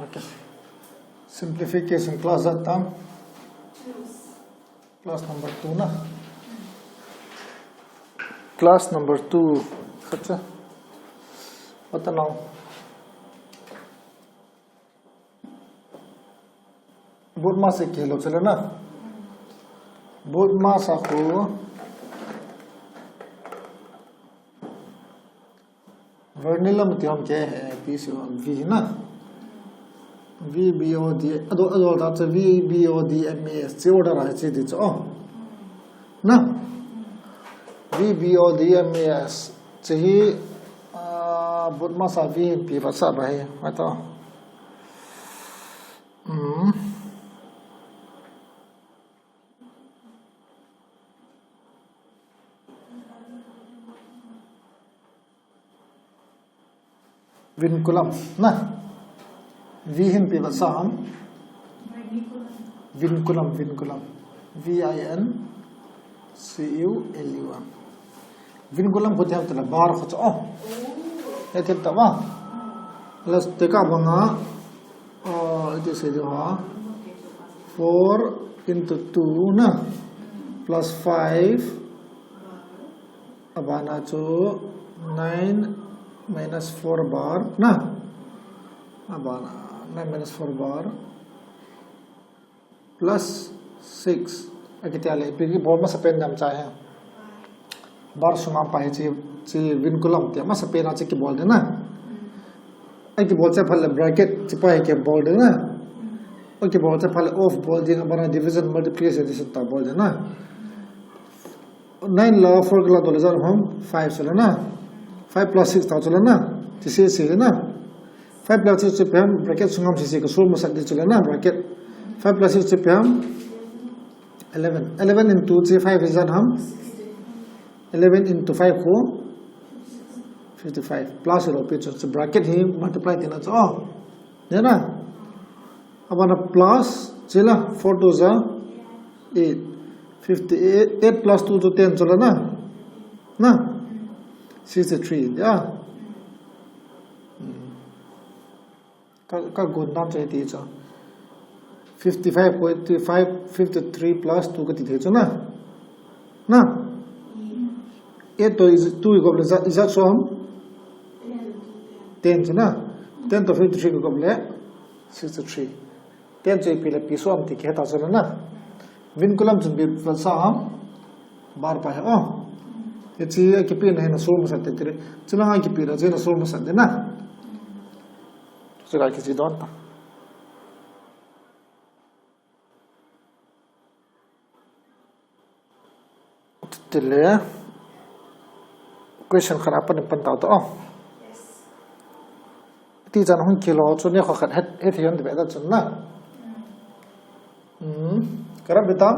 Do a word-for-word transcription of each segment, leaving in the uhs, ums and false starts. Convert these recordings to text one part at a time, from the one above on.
Okay. Simplification class that time. Class number two na. Class number two. Khatcha. What now? BODMAS se kilo chale na. BODMAS a ko Vernilam ti ham ke, eh, P C V na. V B O D, ado, ado ta che V B O D M A S, che order a che di cho. Na. V B O D M A S, che hi, ah, BODMAS a V P va sa ba hi, ma to. Hmm. Vinculum, na. V hin pe va sa ham. Vinculum, vinculum. V I N C U L U M. Vinculum ko tiam tala bar ko cho. Oh. Ete ta ba. Let's take up nga. Oh, iti se do ha. Four into two na. Plus five. Abana chu nine minus four bar na. Abana nine minus four bar plus six. Akiti ale, ipi kibol masa pen dam cha he. Bar sum a pa hi chi, chi vinculum ti masa pen a chi kibol de na. Akibol cha phat le bracket chi pa hi kibol de na. Akibol cha phat le off bol de, abana division, multiplication, addition ta bol de na. Nine la four kila doh le ijat ham, five chule na. Five plus six ta chule na. Ti se se na. Five plus six chu pe ham, bracket sung ham se se ka sol masat di chule na, bracket. Five plus six chu pe ham, eleven. Eleven into chi five ijat ham. Eleven into five ko fifty-five. Plus lo pe chu, chu bracket hi multiply tina chu. Oh. Nia na. Abana plus, chila, four two ja eight. Fifty-eight, eight plus two chu ten chula na. Na? Sixty-three, ya. Hmm. Ka, ka gon dam chai ti chu. Fifty-five point five, fifty-three plus two kati thei chu na. Na? Eight to is two i gop le ijat, ijat som? Ten chu na. Ten to fifty-three i gop le sixty-three. Ten chu ipi le pi som ti kihe ta chu na. Vinculum chun ipi va sa ham? Bar pa he o. Hichi akipi na hi na sol masat te tire. Chulanga kipi na chu na sol masat te na. Chulanga kichi don ta. Tile question khat apan pan tau to. Ti chan hung kilo chu ne kho khat het het hian de ta chun na. Hmm. Kara bita.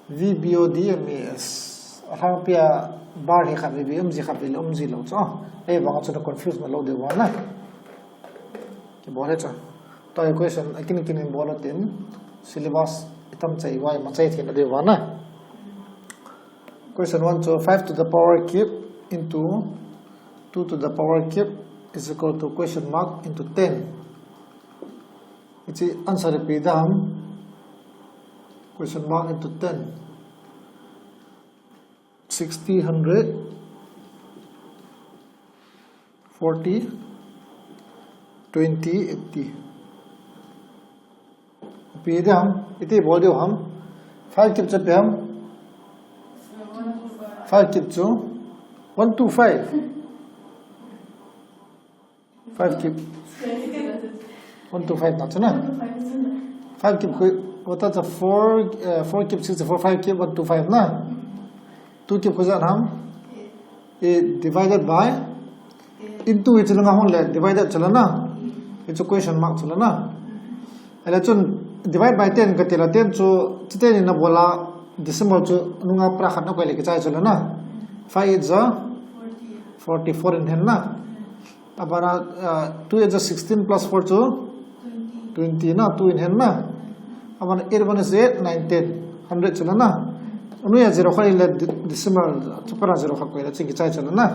V B O D M A S. Ahang pia bar hi khat ve ve um ji khat ve le um ji lo chu. Ei vang chu na confuse ma lo de wa na. Kibol he cha. Tua hi question, akin kin in bol tin, syllabus itam chai vai ma chai thei na de vana. Question one chu five to the power cube into two to the power cube is equal to question mark into ten. Hichi answer ipi dam, question mark into ten. Sixty, hundred, forty, twenty, eighty. Ipi dam, iti bol diu ham. Five cube chu ipi ham. Five cube chu one two five. Five cube. One two five na chu na. Five cube khu, what is a four, uh, four cube sixty-four, five cube one two five na. Two cube khu ijat ham. Eight divided by into hi chu langa hon le divided chu la na. Hi chu question mark chu la na. Ahile chun divide by ten kati la, ten chu, chu ten in na bol a decimal chu nunga pra khat na koi le kichai chu la na. Five eight ja forty-four in hen na. Abana, uh, two eight ja sixteen plus four chu twenty na, two in hen na. Abana eight one is eight, nine, ten, hundred chu la na. Anu ya zero khat in le de-, decimal chu pra zero khat koi le chun kichai chu la na.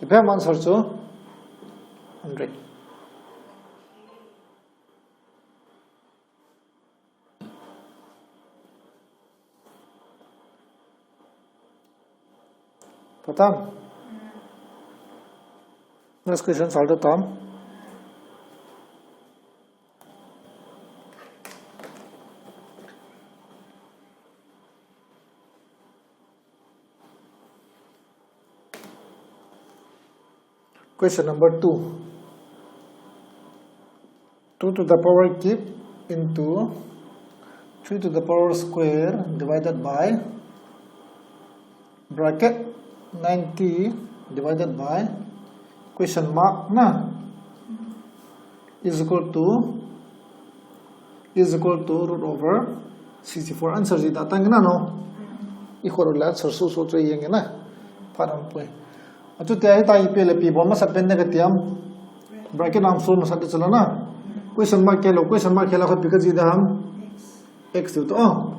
Ipi ham answer chu hundred. Patam. Next question solve tam. Question number two. Two to the power cube into three to the power square divided by bracket ninety divided by question mark na is equal to is equal to root over sixty-four. Answer ji da tang na no. I khoro la answer so so choi yeng na. Pha dam poi. Achu te ai ta i pe le pi bol masa pen ne ka tiam. Bracket nam so masa de chala na. Question mark ke lo, question mark ke la khat pi ka ji da ham. X to oh.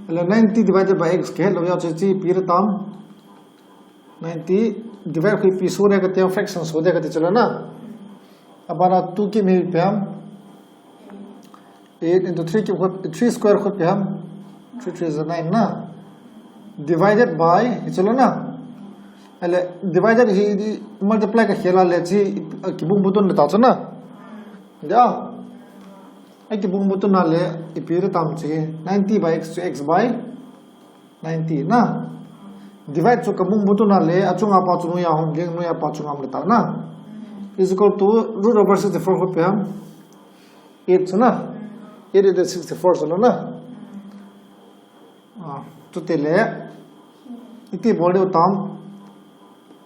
Le ninety divided by x ke lo ya chu chi pi ra tam. Ninety divide khui pi so de ka tiam, fraction so de ka ti chala na. Abana two ki mi pe ham. Eight into three cube khut, three square khut pe ham. Three three is nine na. Divided by, hi chalo na. Ale, divided hi, hi multiply ka khela le chi, a, kibung butun le ta chana. Ya. A kibung butun na le, ipi re tam chi. Ninety by x chu x by ninety na. Divide chu kabung butun na le, achunga pa chu nuya hung ging, nuya pa chu ngam le ta na. Is equal to root over sixty-four khut pe ham. Eight chu na. Eight into sixty-four chu na. Ah, chu te le. Iti bol deu tam.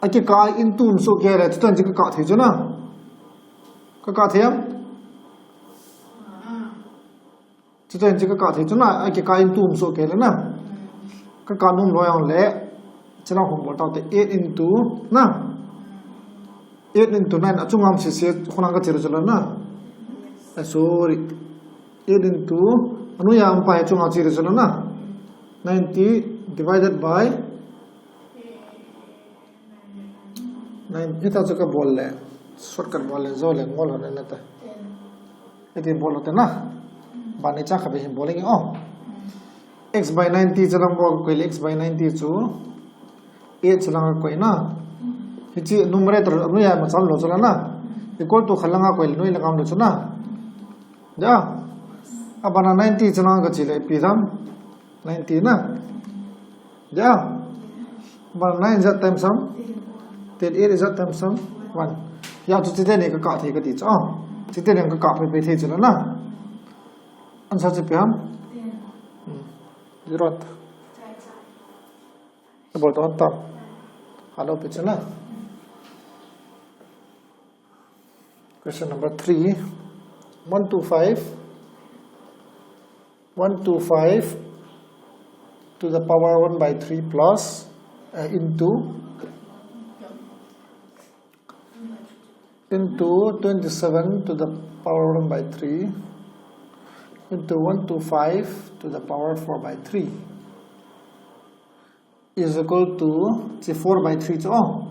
A ki ka into um so ke le, chu tan chi ka ka thei chu na. Ka ka thei am? Chu tan chi ka ka thei chu na. A ki ka into um so ke le na. Ka ka num lo yang le. Chana hung bol tau te eight into na. Eight into nine, achunga um sisi, khunang ka chira chalo na. Eh, sorry. Eight into, anu ya um pa he chunga chira chalo na. Ninety divided by nine, hita chu ka bol le. Shortcut bol le, zo le, ngol ho na ta. Iti bol te na. Bani cha ka be hin bol nge, oh. X by ninety chalang bol ko le x by ninety chu. Eight chalang ko na. Hichi numerator anu ya ma chal lo chala na. Equal to khalang ko le noi la kam lo chu na. Ja. Abana ninety chalang ka chi le pi ram. Ninety na. Ja. Abana nine is that times sum. Then eight is that times sum. One. Ya chu chi te ni ka ka thei ka ti cha. Chi te ni ka ka pe pe thei chala na. Answer chu pe ham. Hmm. Zero. Bol to tam. Hello, pichana. Question number three. One two five. One two five to the power one by three plus, uh, into into twenty-seven to the power one by three into one two five to the power four by three is equal to, chi four by three chu, oh,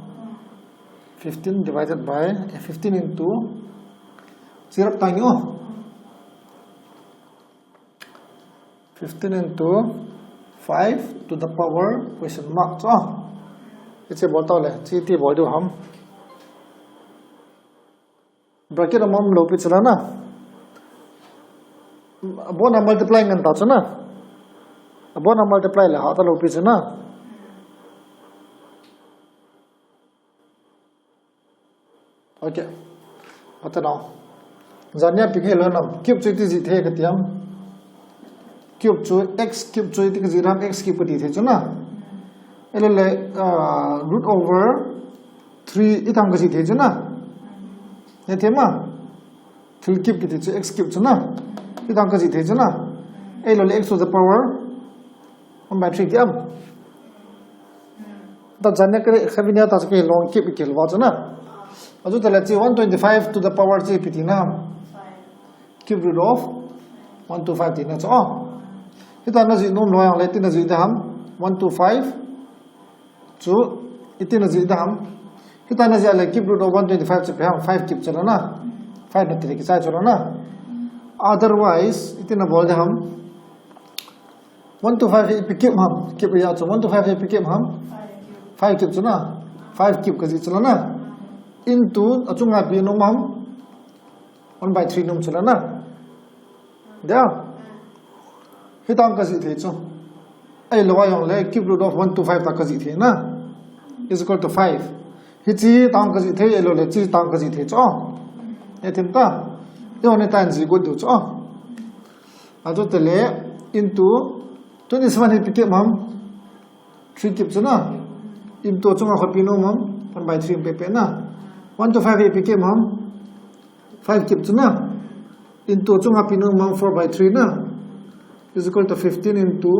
fifteen divided by, eh, fifteen into, chi rap tang, oh. Fifteen into five to the power question mark chu, oh. Hiche bol tau le, chi ti bol diu ham. Bracket a um lou pi chala na. Abona multiply ngen ta chu na. Abona multiply le ha ta lou pi chu na. Okay. Pata nau. Jan nia pi khe lo nam. Cube chu iti ji thei ka tiam. Cube chu x cube chu iti ka ji ram x cube ka ti thei chu na. Ele le, ah, root over three itang ka ji thei chu na. Ne thei ma. Thil cube kiti chu x cube chu na. Itang ka ji thei chu na. Ele le x to the power one by three ti am. Ta jan ne kare khavinia ta ke long cube ke lo chu na. Aju ta le chi one twenty-five to the power chi pi ti na. Cube root of one two five ti na chu. Oh. Hita na ji nom lo yang le ti na ji da ham. One two five. Chu, iti na ji da ham. Hita na ji le cube root of one twenty-five chu pe ham, five cube chu na. Five na ti le kichai chu na. Otherwise, iti na bol da ham. One two five ipi cube ham. Cube ya chu one two five ipi cube ham. Five cube chu na. Five cube kajih chu la na. Into, achunga ipi nom ham? One by three nom chu la na. Dia. Hitang kajih thei chu. Ahilou a jongle cube root of one two five ta kajih thei na. Is equal to five. Hiche tang kajih thei, ahilou le hiche tang kajih thei chu. Hethem ta. Eiho ni tan ji got diu chu. Achu tele into twenty-seven hi ipi cube ham? Three cube chu na. Into chunga khat ipi nom ham? One by three pe pe na. One two five hi ipi cube ham? Five cube chu na. Into chunga ipi nom ham? Four by three na. Is equal to fifteen into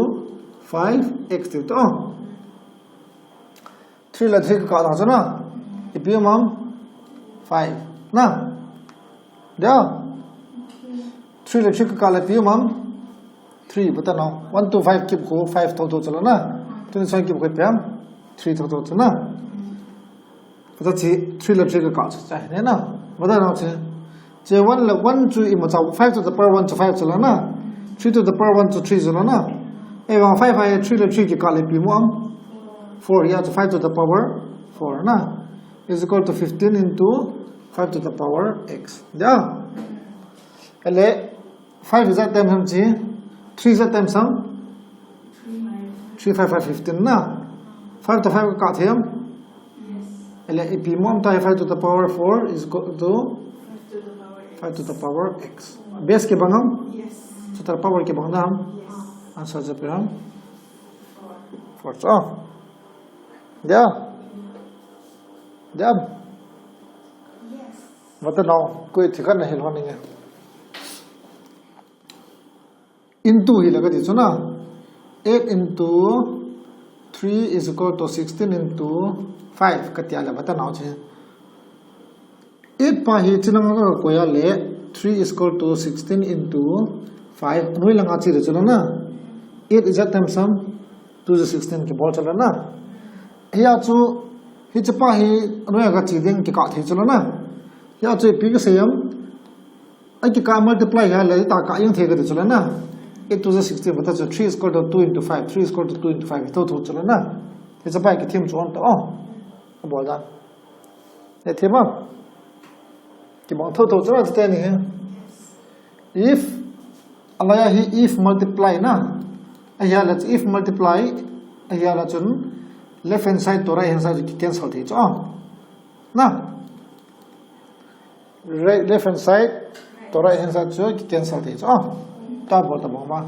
five x ti to. Three le three kakah ta chu na. Ipi um ham? Five. Na. Dia. Three le three kakah le ipi um ham? Three, bata nao. One two five cube khu five thotho chu la na. Twenty-seven cube khu ipi ham? Three thotho chu na. Bata chi three le three kakah chu chai ne na. Bata nao chi. Che one le one chu imacha, five to the power one chu five chu la na. Three to the power one chu three chu la na. Ahivang five a three le three kikah le ipi um ham? Four, ya chu five to the power four na. Is equal to fifteen into five to the power x. Ya. Ele five ijat times ham chi? Three ijat times ham? Three five five fifteen na. Five to five kakah thei ham? Ele ipi um ham, ta five to the power four is equal to five to the power x. Base kibang ham? Chuti le power kibang da ham? Answer chu ipi ham? Four chu. Dia. Dia. Bata nao, koi thikhat na hil hon inge. Into hi la kati chu na. Eight into three is equal to sixteen into five kati a le bata nao che. Eight pa hi chi langa kakoi a le three is equal to sixteen into five. Noi langa chi le chu la na. Eight ijat times ham? Two ijat sixteen kibol chu la na. Hia chu, hiche pa hi noi a kachi ding kikah thei chu la na. Hia chu ipi kasei ham? Akikah multiply hia le, itah kah jeng thei kati chu la na. Eight two ijat sixteen, bata chu three is equal to two into five, three is equal to two into five, thotho chu la na. Hiche pa hi kithim chu on to, oh. Kabol dan. Hethem a. Kibang thotho chu la chu teni hi. If, alai a hi if multiply na. Ahia le chu if multiply, ahia le chun left hand side to right hand side chu kicancel thei chu, oh. Na. Right, left hand side to right hand side chu kicancel thei chu. Ah, ta bol ta bol ma.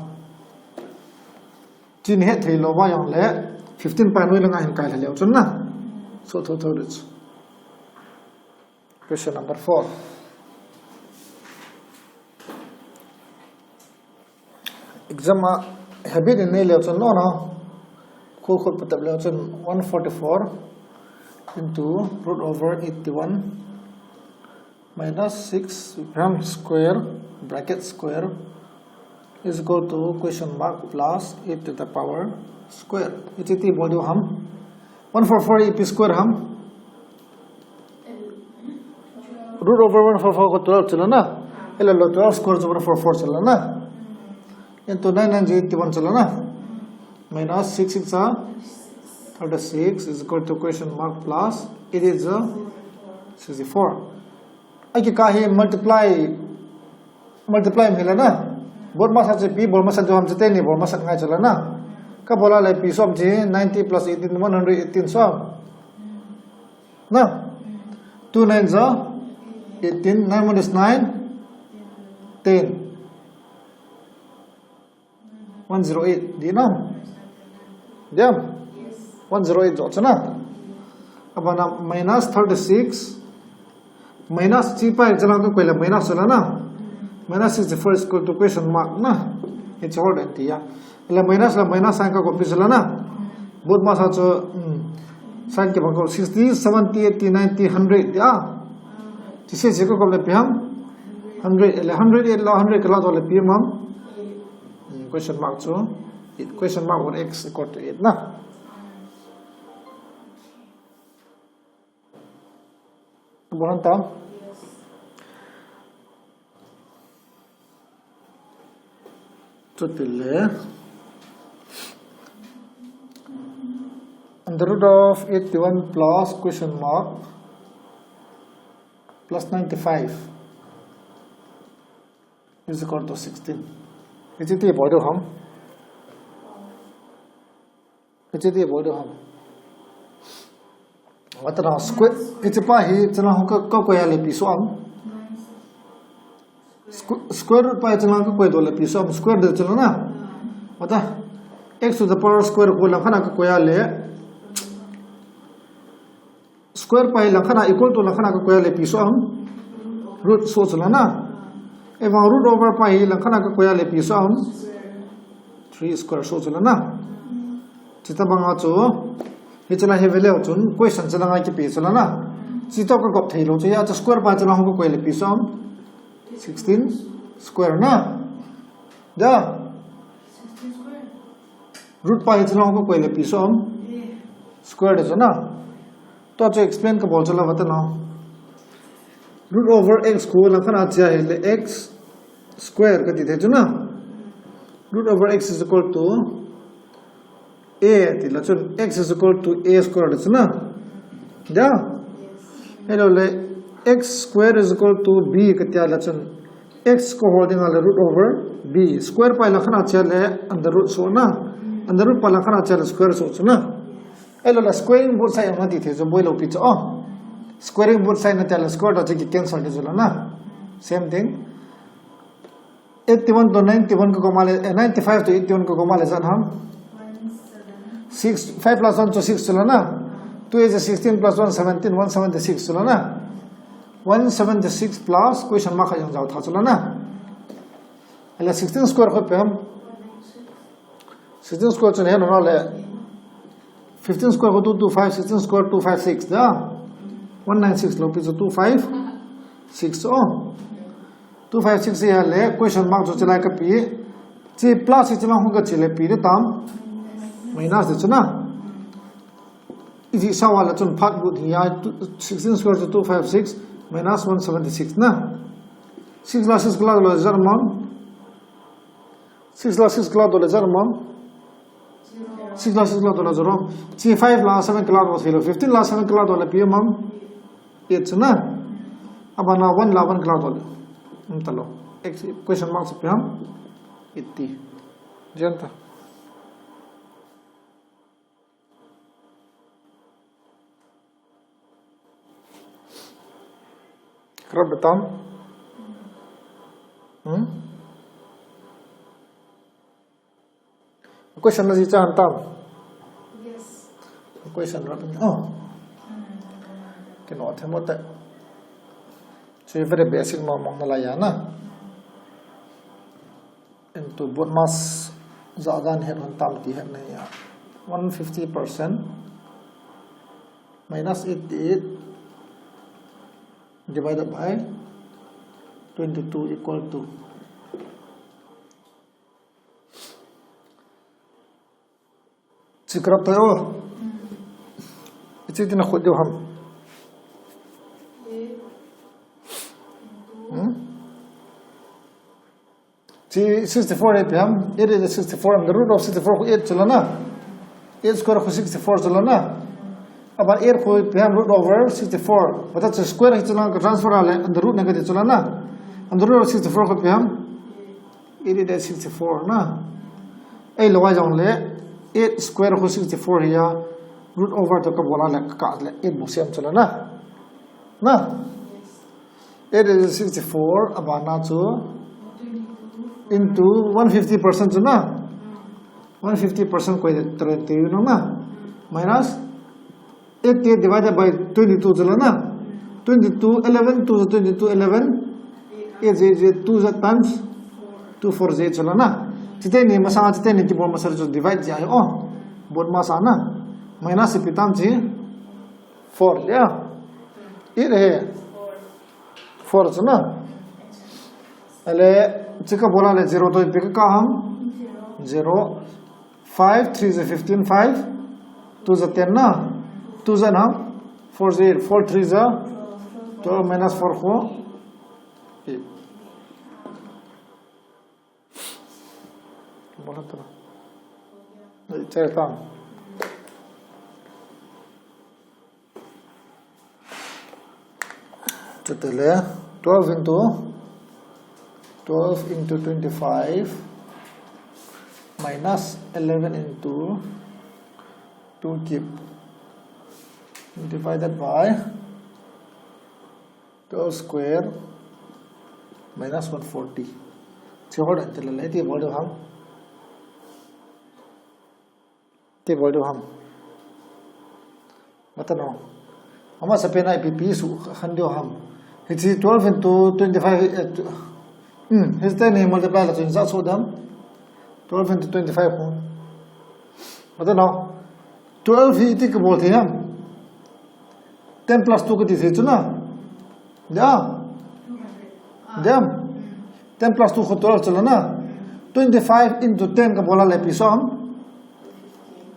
Chi nahet thei lou va jongle fifteen pa noi langa hin kai lha leu chun na. So thotho ding chu. Question number four. Exam a habit in nei leu chun no no. Khul khul patep leu chun one forty-four into root over eighty-one minus six ipi ham square bracket square is equal to question mark plus eight to the power square. Hiche ti bol diu ham. One forty-four ipi square ham. Root over one forty-four ko twelve chu la na. Ahilou le twelve square chu one forty-four chu la na. Into nine nine eighty-one chu la na. Minus six six are thirty-six is equal to question mark plus eight eight are sixty-four. Akikah hi multiply, multiply um hile na. Bol masat chu ipi bol masat diu ham chu teni bol masat ngai chu la na. Kabol a le ipi som chu ninety plus eighteen, one hundred eighteen som. Na? Two nines are eighteen, nine one is nine, ten. One zero eight, di na? Diam? One zero eight jo chu na. Abana minus thirty-six. Minus chi pa chu la kakoi le minus chu la na. Minus sixty-four is equal to question mark na. It's all that ya. Le minus le minus sign kakop chu la na. Bol masat chu, hmm. Sign kibang ko sixty, seventy, eighty, ninety, hundred ya. Chi se se kakop le ipi ham? Hundred, le hundred eight la hundred kala to le ipi ham? Hmm, question mark chu. Eight, question mark one x equal to eight na. Bol hon ta. Chuti le. The root of eighty-one plus question mark plus ninety-five is equal to sixteen. Hiche ti bol diu ham? Hiche ti bol diu ham? Vata na square, hiche pa hi, hiche lang ka, ka koi a le ipi soh am? Squ-, square root pa hiche lang ka koi doh le ipi soh am? Square ding chu la na. Vata. X to the power square khu langkhat a ka koi a le. Square pa hi langkhat a equal to langkhat a ka koi a le ipi soh am? Root soh chu la na. Ahivang root over pa hi langkhat a ka koi a le ipi soh am? Three square soh chu la na. Chuti banga chu, hiche lang hi value chun question hiche lang a kipe chu la na. Chutoh ka gop thei lou chu, hiche square pa hiche lang ka koi le ipi soh am? Sixteen square na. Da. Root pa hiche lang ka koi le ipi soh am? Square ding chu na. Tua chu explain ka bol chu la vata na. Root over x khu langkhat a che a hile x square ka ti thei chu na. Root over x is equal to a ti la chun x is equal to a square ding chu na. Da. Ahilou le x square is equal to b ka ti a la chun x ka hol ding a le root over b. Square pa langkhat a che a le under root soh na. Under root pa langkhat a che a le square soh chu na. Ahilou le squaring both side na ti thei chu boi lou pi chu. Oh. Squaring both side na ti a le square ta chu ki cancel ding chu la na. Same thing. Eighty-one to ninety-one ka gom a le, eh, ninety-five to eighty-one ka gom a le ijat ham? Six, five plus one chu six chu la na. Two is sixteen plus one, seventeen, one seventy-six chu la na. One seventy-six plus question mark a jong jao tha chu la na. Ahile sixteen square khu ipi ham? Sixteen square chu na he nau le. Fifteen square khu two two five, sixteen square two five six da. One nine six lou pi chu two five six, oh. Two five six hi a le question mark chu hiche lai ka pe. Hiche plus hiche lang khu ka che le ipi ding tam? Minus ding chu na. Ijih sao a le chun phat lut hi a, two, sixteen square chu two five six minus one seventy-six na. Six la six ka la doh le ijat ham? Six la six ka la doh le ijat ham? Six la six ka la doh le zero. Hiche five la seven ka la doh thei lou. Fifteen la seven ka la doh le ipi ham? Eight chu na. Abana one la one ka la doh le. Um, ta lou. X, question mark chu ipi ham? Eighty. Jen ta. Ka rap ding tam? Hmm? Question na ji chan tam? Yes. Question rap ni. Oh. Kino the mo te. So very basic mo mo na la ya na. Into BODMAS ja dan het hon tam ti het nei a. One fifty percent minus eighty-eight divided by twenty-two equal to Chi ka rap tai o. Ichi tina khut diu ham. Hmm? Chi sixty-four ipi ham. Eight is sixty-four. Under root of sixty-four khu eight chu la na. Eight square khu sixty-four chu la na. Aban eight khu ipi ham, root over sixty-four. But that's a square hi chu la ka transfer a le under root na ka ti chu la na. Under root of sixty-four khu ipi ham. Eight eight sixty-four na. Ahilou a jong le eight square khu sixty-four hi a, root over to ka bol a le ka kah le eight bou sem chu la na. Na. Eight eight sixty-four, abana chu into one fifty percent chu na. One fifty percent koi twenty na. Minus eighty-eight divided by twenty-two chu la na. Twenty-two, eleven, two chu twenty-two, eleven, eight, eight, eight, two chu times two four chu la na. Chuteni masanga chuteni kibol masang chu divide ji ahi o. BODMAS a na. Minus ipi tam chi? Four, ya. Eight ahi. Four chu na. Ale, chi ka bol a le zero to ipi ka kah ham? Zero. Five three is fifteen, five two is ten na. Two is ham? Four is eight, four three is twelve minus four khu eight. Bol a to. Chai tam. Chutele twelve into twelve into twenty-five minus eleven into two cube divided by twelve square minus one forty. Chi hol dan tele le ti bol diu ham. Ti bol diu ham. Mata no. Amasapen a ipi ipi su khan diu ham. Hichi twelve into twenty-five, eh, tu- hmm, hichi ten hi multiply la chu in ja so dam. Twelve into twenty-five ko. Mata no. Twelve hi iti ka bol thei ham. Ten plus two kati thei chu na. Dia. Dia. Ten plus two ko twelve chu la na. Twenty-five into ten ka bol a le ipi so ham.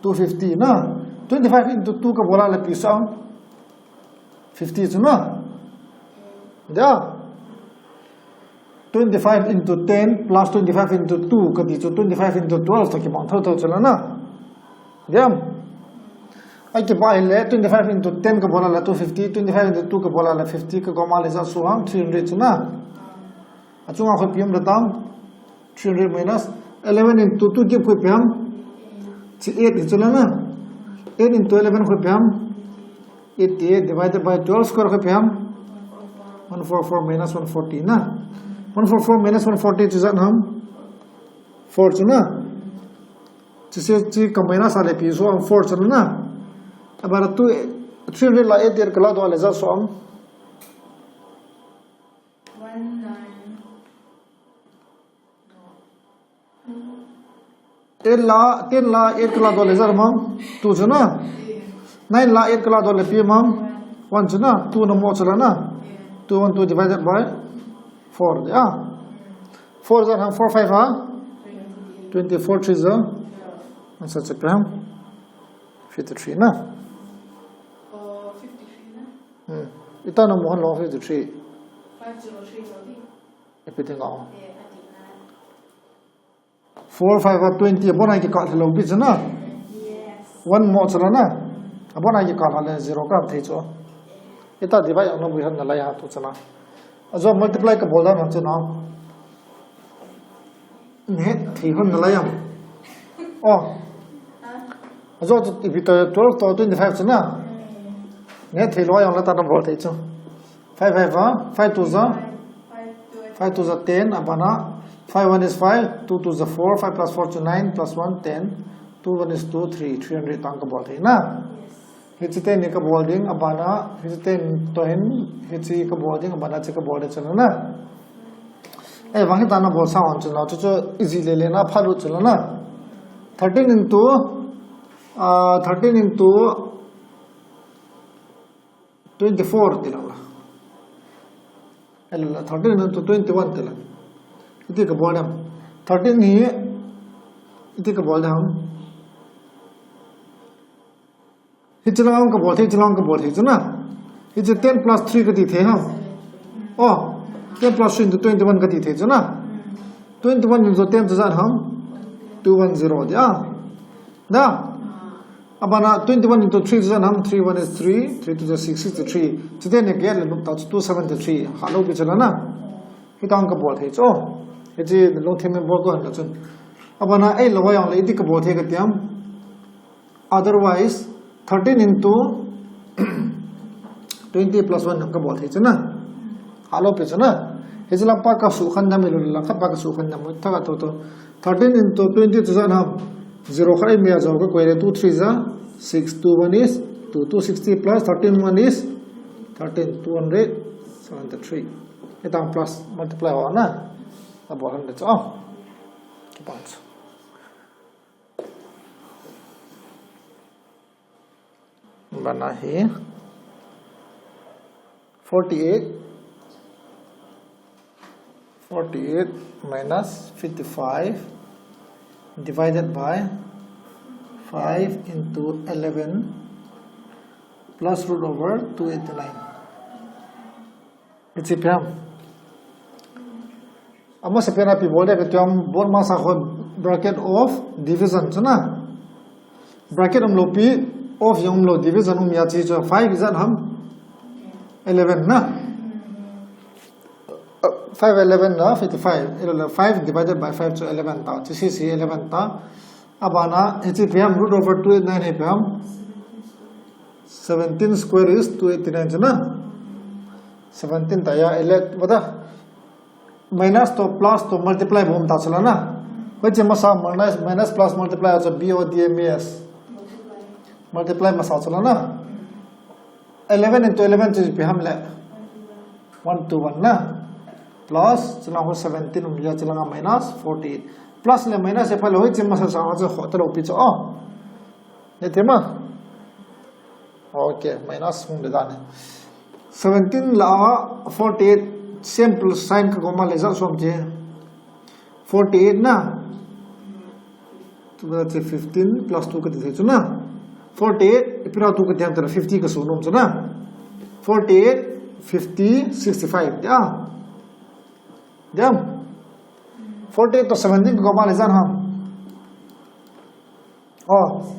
Two fifty na. Twenty-five into two ka bol a le ipi so ham. Fifty chu na. Dia. Twenty-five into ten plus twenty-five into two kati chu twenty-five into twelve toh kibang thotho chu la na. Diam. Ai kibang hile twenty-five into ten ka bol a le two fifty, twenty-five into two ka bol a le fifty ka koma le ja so ham three hundred chu na. Achunga khoi pi um le tam. Three hundred minus eleven into two cube khoi pi ham. Chi eight hi chu la na. Eight into eleven khoi pi ham. Eighty-eight divided by twelve square khoi pi ham. One four four minus one forty na. One four four minus one forty chu ja ham. Four chu na. Chi se chi ka minus a le ipi so ham four chu na. Abana two, three hundred la eight eight ka la doh le ja so ham. One nine. Eight la, ten la eight ka la doh le ja ham. Two chu na. Nine la eight ka la doh le ipi ham. One chu na. Two na mo chu la na. Two one two divided by four. Ya. Four ja ham, four five a. Twenty-four three ja. Answer chu ipi ham. Fifty-three na. Hmm. Ita na mo han lo fifty-three. Five zero three zero. Ipi ti nga. Four five a twenty, abon a kikah lou pi chu na. One mo chu la na. Abon a kikah le zero ka thei chu. Ita divide ang na bui han na lai ha tu chu na. Ajo multiply ka bol dan chu na. Ne thei hon na lai ang. Oh. Ajo chu ipi to twelve to twenty-five chu na. Ne thei lou ang la ta na bol thei chu. Five five a, five two ja, five two ja ten, abana, five one is five, two two ja four, five plus four chu nine, plus one ten, two one is two, three, three hundred tang ka bol thei na. Hichi ten ni ka bol ding, abana, hichi ten to hin, hichi ka bol ding, abana chi ka bol ding chu na. Eh, vang hita na bol sa on chu na, chu chu easy le le na, pha lut chu na. Thirteen into, ah, thirteen into twenty-four ti la la. Ela la, thirteen into twenty-one ti la. Iti ka bol dam. Thirteen hi, iti ka bol dam. Hichi lang ka bol thei, hichi lang ka bol thei chu na. Hichi ten plus three kati thei ham. Oh, ten plus three into twenty-one kati thei chu na. Twenty-one into ten chu ja ham. Two one zero dia. Da. Abana twenty-one into three chu ja ham, three one is three, three two is six, sixty-three. Chuteng ni ka le lum ta chu two seventy-three. Ha lou pi chu la na. Hitang ka bol thei chu. Hichi lungthim in bol ko han la chun. Abana ei lou yang le iti ka bol thei ka tiam. Otherwise, thirteen into twenty plus one ka bol thei chu na. Ha lou pi chu na. Hichi la pa ka su khan dam, ilu la kha pa ka su khan dam, tha ka to to. Thirteen into twenty chu ja ham. Zero khat ei mi a jo ka koi le, two three ja six, two one is two, two sixty plus thirteen one is thirteen, two hundred seventy-three. Hitang plus multiply ho na. A bol han de chu. Oh. Kipan chu. Bana hi forty-eight, forty-eight minus fifty-five divided by five into eleven plus root over two eighty-nine. Hichi ipi ham. Amasapen a ipi bol dia ka tiam, bol masa ho bracket of division chu na. Bracket um lou pi, of jong um lou, division um a chi chu five ja ham. Eleven na. Five eleven na fifty-five. Ilo le five divided by five chu eleven ta. Chu C C eleven ta. Abana, hiche ipi ham root over two eight nine hi ipi ham. Seventeen square is two eighty-nine chu na. Seventeen ta ya, ele, bata. Minus to plus to multiply bom ta chu la na. Hiche masa minus, minus plus multiply chu B O D M A S. Multiply masa chu la na. Eleven into eleven chu ipi ham le. One two one na. Plus, chu la ho seventeen um ya, chu la nga minus forty-eight. Plus le minus e pa le hiche masa sa chu ho ta lo pi chu o. Ne te ma. Okay, minus hung de dan. Seventeen la forty-eight, same plus sign ka goma le ja som je. Forty-eight na. Tu ba che fifteen plus two ka ti chu na. Forty-eight, ipi ra two ka ti ham ta fifty ka su nom chu na. Forty-eight, fifty, sixty-five. Ya. Ya. Forty-eight to seventeen ka goma le ja ham. Oh.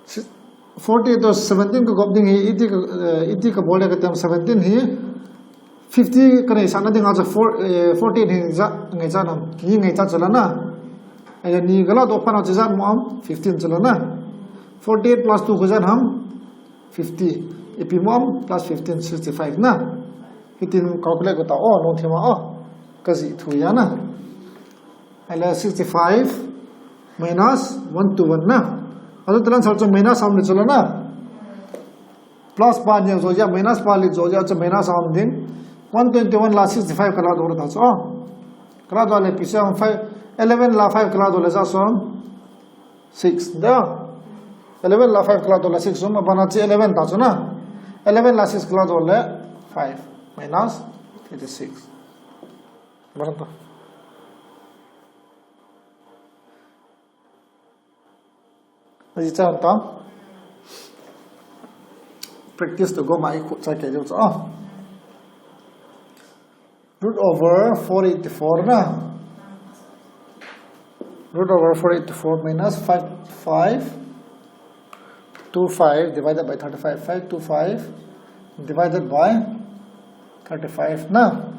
Si-, forty-eight to seventeen ka gop ding hi, eighty ka, eh, eighty ka bol le ka tem seventeen hi, fifty ka nei sa na ding a cha four, eh, forty-eight hi ja, ngai cha nam, hi ngai cha chu la na. Ai ni ka la do pa na chu ja mo am, fifteen chu la na. Forty-eight plus two ka ja nam, fifty. Ipi mo am, plus fifteen, sixty-five na. Hitin calculate ko ta, oh, no thema, oh. Ka ji thu ya na. Ahile sixty-five minus one two one na. Atu talan sal chu minus ham le chu la na. Plus pa ni jo ja, minus pa le jo ja, chu minus ham ding. One twenty-one la sixty-five ka la do ta chu. Ka la do le pi se ham five, eleven la five ka la do le ja som six. Da. Eleven la five ka la do le six som, abana chu eleven ta chu na. Eleven la six ka la do le five minus twenty-six. Basta. Aji chan ta. Practice to go ma i khu cha ke jo cha. Root over four eighty-four na. Root over four eighty-four minus five, five two five divided by thirty-five. Five two five divided by thirty-five na.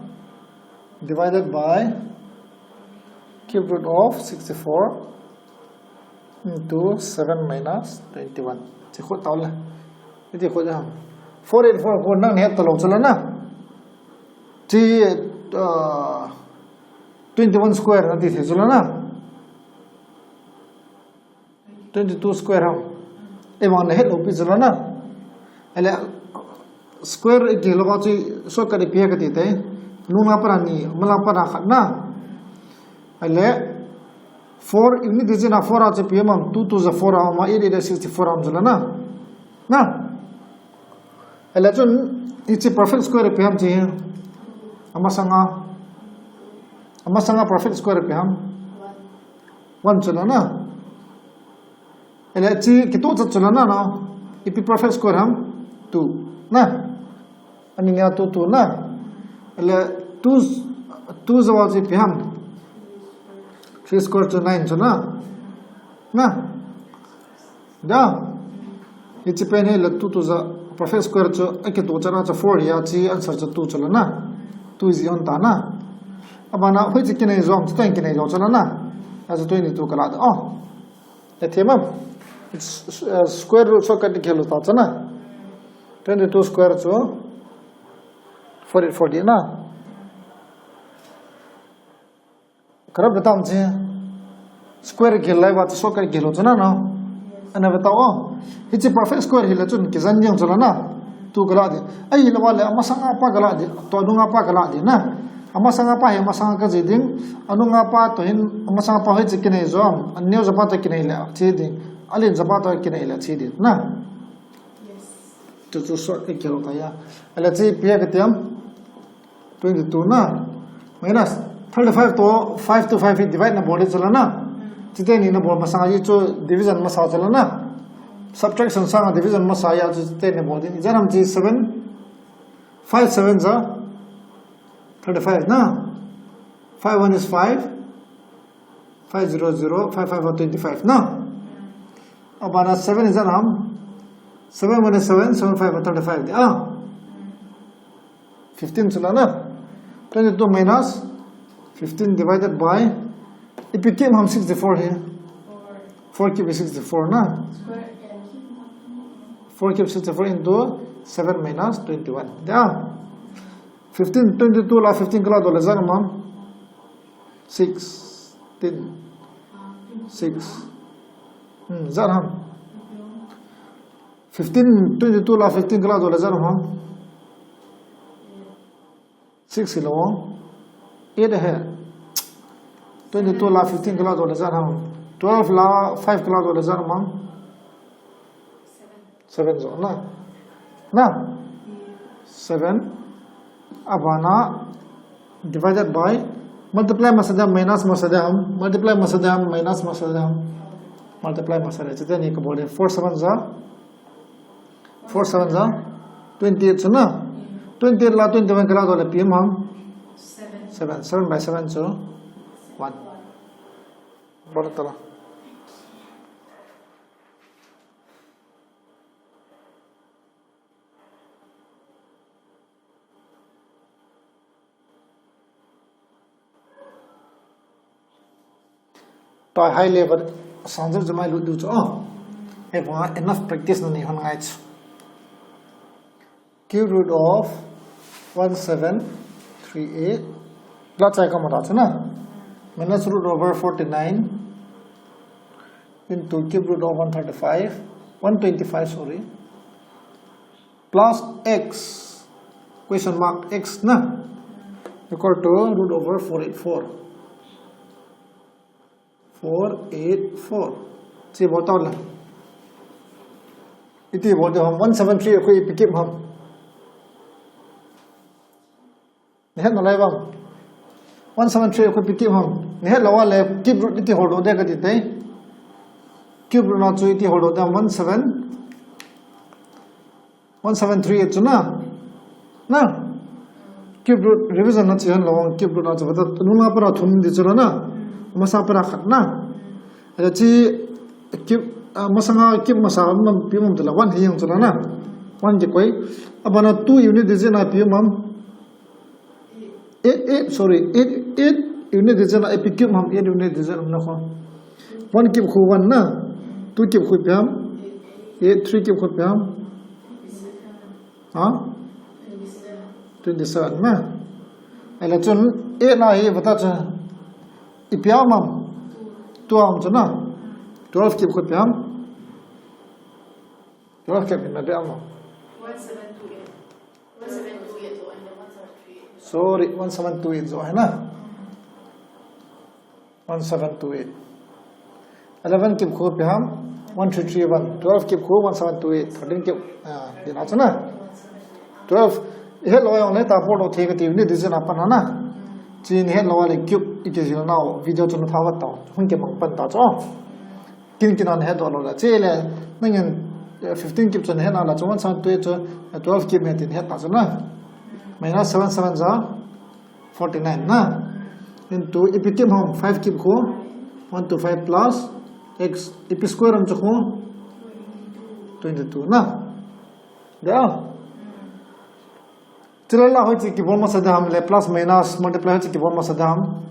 Divided by cube root of sixty-four into seven minus twenty-one. Chi khut tau le. Iti khut jam. Four eight four four nang ni het talou chu la na. Chi, uh, twenty-one square na ti thei chu la na. Twenty-two square ham. Ei vang na het lou pi chu la na. Ahile square i kilo ka chu shortcut ipi ka ti te. Nung la para ni, ma la para khat na. Ahile four, unit digit na four a chu ipi ham, two two ja four ham, eight eight sixty-four ham chu la na. Na. Ahile chun, hiche perfect square ipi ham chi. Amasanga. Amasanga perfect square ipi ham. One chu la na. Ahile chi kitoh chat chu la na na. Ipi perfect square ham. Two. Na. Ani nia two two na. Ahile two, two ja wa chi ipi ham. Three square chu nine chu na. Na. Da. Hiche pen hi la two two ja perfect square chu akitoh chan a chu four hi a chi answer chu two chu la na. Two is on ta na. Abana hoiche kinei jom chu ten kinei jom chu la na. A chu twenty-two ka la da. Oh. E thema. It's, uh, square root shortcut ni khel ta chu na. Twenty-two square chu four eight forty na. Karap da tam chi. Square gel lai va chu shortcut gel lo chu na no. Ana va ta o. Hiche perfect square hi la chun kijan jeng chu la na. Two ka la di. Ahi la va le amasanga pa ka la di. To anunga pa ka la di na. Amasanga pa hi amasanga ka ji ding. Anunga pa to hin amasanga pa hiche kinei jom. Aneo ja pa to kinei le chi ding. Alen ja pa to kinei le chi ding na. Chu chu shortcut gel lo ta ya. Ahile chi ipi ka ti ham. Twenty-two na. Minus thirty-five to five to five hi divide na bol di chu la na. Chuteni na bol masanga hi chu division masa chu la na. Subtraction sanga division masa ya chu chuteni bol di. Ijat ham chi seven. Five seven ja thirty-five na. Five one is five. Five zero zero, five five twenty-five na. Abana seven ijat ham. Seven one is seven, seven five thirty-five di. Ah. Fifteen chu la na. Twenty-two minus fifteen divided by, ipi kip ham sixty-four hi. Four kip sixty-four na. Four kip sixty-four into seven minus twenty-one. Dia. Fifteen, twenty-two la fifteen kala doh le ijat ham. Sixteen. Six. Hmm, ijat ham. Fifteen, twenty-two la fifteen kala doh le ijat ham. Six hilou. Eight ahi. Twenty-two la fifteen kala doh le ijat ham. Twelve la five kala doh le ijat ham. Seven jo na. Na? Seven. Abana divided by, multiply masa ding ham, minus masa ding ham, multiply masa ding ham, minus masa ding ham. Multiply masa ding ham. Chuteng ni kabol ding. Four seven ja. Four seven ja. Twenty-eight chu na. Twenty-eight la twenty-one kala doh le ipi um ham. Seven. Seven by seven chu one. Bol ta la. Tua high level sang jep jep mai lut diu chu. Oh. Hibanga enough practice nanei hon ngai chu. Cube root of one seven three eight. La chai ka mata chu na. Minus root over forty-nine into cube root of one thirty-five, one twenty-five, sorry. Plus x, question mark x na, equal to root over four eight four. Four eight four. Chi bol tau le. Iti bol tau ham, one seven three khu ipi kip ham. Nahet nalai vang. One seven three khu ipi kip ham. Nahet lou a le cube root iti holdoh ding kati tai. Cube root na chu iti holdoh ding ham, one seven. One seven three eight chu na. Na. Cube root revision na chi hen lou, cube root na chu vata nunga para thum di chu na. Masa para khat na. Achi cube, ah, masanga cube masa ipi um ham tile one hi jong chu na. One kikoi. Abana two unit digit na ipi um ham. Eight, eight, sorry, eight, eight unit digit na, ipi kip ham, eight unit digit na khu. One kip khu one na, two kip khu ipi ham, eight, three kip khu ipi ham. Ha? Twenty-seven na. Ahile chun eight na hi vata chu ipi ham ham. Two ham chu na. Twelve kip khu ipi ham. Twelve kip na ipi ham. One seven two eight. Sorry, one seven two eight jo hai na. One seven two eight. Eleven kip khu ipi ham, one three three one. Twelve kip khu one seven two eight. Thirteen kip, ah, ipi na chu na. Twelve, ihet lou jong le ta por lou thei kati, unit digit na pan na. Chi nahet lou le cube iti jil nau, video chu na tha vat tau. Hung kimang pan ta chu. Kin kin a nahet doh lou le. Chule, nangin, eh, fifteen kip chu nahet na le, chu one seven two eight chu, eh, twelve kip me tin het na chu na. Minus seven seven ja forty-nine na. Into ipi kip ham, five kip khu, one two five plus x, ipi square ham chu khu, twenty-two na. Dei a. Chule la hoiche kibol masa ding ham le, plus minus multiply hoiche kibol masa ding ham.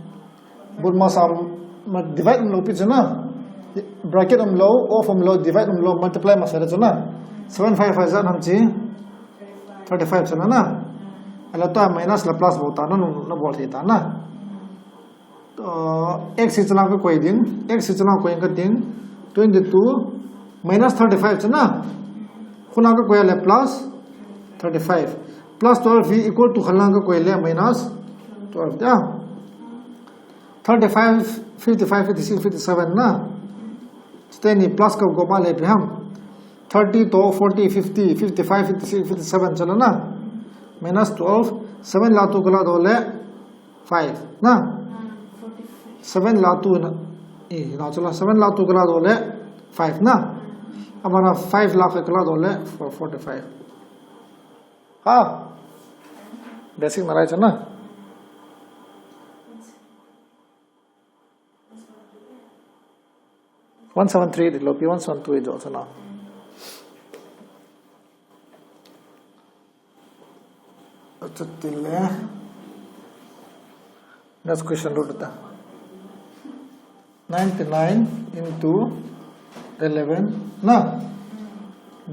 Bol masa, ma divide umlou pi chu na. Bracket umlou, off umlou, divide umlou, multiply masa ding chu na. Seven five five ja ham chi. Thirty-five chu na na. Ahile tua minus la plus bol ta na, na, na bol thei ta na. Uh, x hi chu lang ka koi ding, x hi chu lang koi ka ding, twenty-two minus thirty-five chu na. Khu lang ka koi le plus thirty-five. Plus twelve hi equal to khat lang ka koi le minus twelve dei a. Thirty-five, fifty-five, fifty-six, fifty-seven na. Chuteni plus ka go ma le ipi ham. Thirty to forty, fifty, fifty-five, fifty-six, fifty-seven chu na. Minus twelve, seven la two ka la doh le five na. Seven la two na. Eh, na chu la seven la two ka la doh le five na. Abana five la five ka la doh le four forty-five. Ha. Basic na lai chu na. One seven three di lopi one seven two eight jo chu na. Acha tile. Next question lut ta. Ninety-nine into eleven na,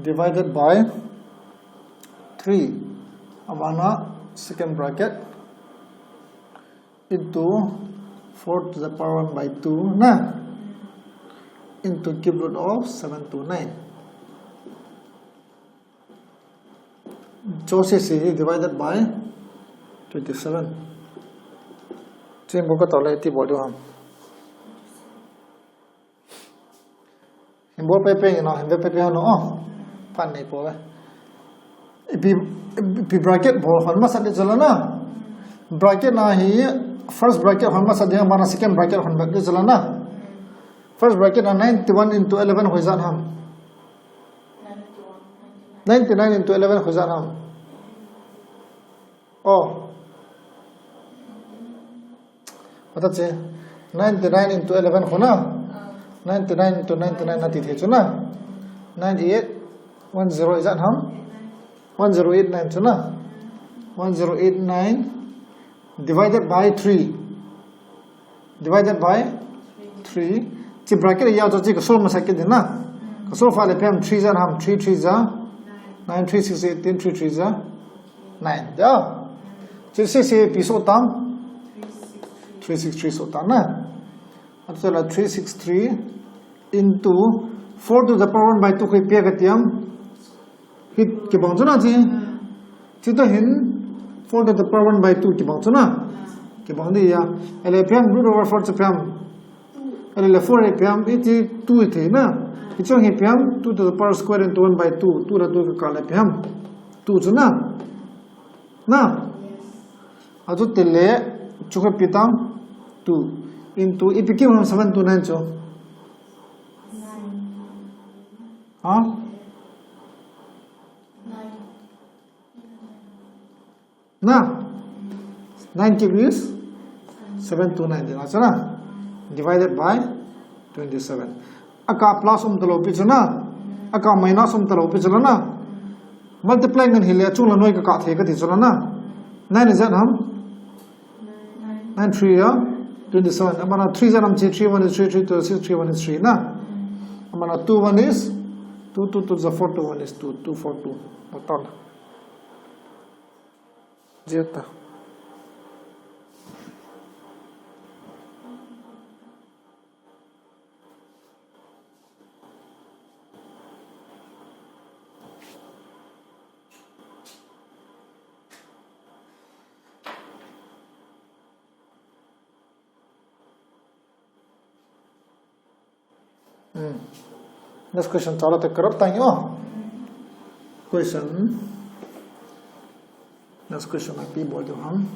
divided by three. Amana second bracket into four to the power one by two na, into cube root of seven to nine. Cho C C divided by twenty-seven. Chin bo ka tole ti bo do ham. Hin bo pe pe no, hin bo pe pe no. Oh. Pan nei po ve. Ipi, ipi bracket bo hon masa de chala na. Bracket na hi first bracket hon masa de, mana second bracket hon back de chala na. First bracket na ninety-one into eleven hoi jan ham. Ninety-nine into eleven hoi jan ham. Oh. Mata che. Ninety-nine into eleven hoi na. Ninety-nine into ninety-nine na ti the chu na. Ninety-eight, one zero hoi jan ham. One zero eight nine chu na. One zero eight nine divided by three. Divided by three. Chi bracket ya to chi ka solve masa ke din na. Ka solve fa le pem three jan ham, three three ja nine, three six eighteen, three three ja nine. Ya. Chi C C pi so tam. Three six three so tam na. Atu la three six three into four to the power one by two koi pe ka tiam. Hi kibang chu na chi. Chi to hin four to the power one by two kibang chu na. Kibang di ya. Ele pem root over four chu pem. Ele le four e pem iti two e thei na. Hi chong hi pem two to the power square into one by two. Two la two ka le pem. Two chu na. Na. Atu tele chu ka pi tam two into ipi ki seven to nine chu. Ha? Na? Nine cube is seven two nine, na, so na? Divided by twenty-seven. Aka plus um talo pi chu na? Aka minus um talo pi chu na? Multiply ngan hile chung la noi ka ka the ka ti chu na? Nine is that ham? Nine three ya twenty-seven. Amana three jan am chi, three one is three, three two is six, three one is three na. Amana two one is two, two two is four, two one is two, two four two. Matan. Jeta. Hmm. Next question, chala te karap tang yo. Question. Next question, api bol do ham.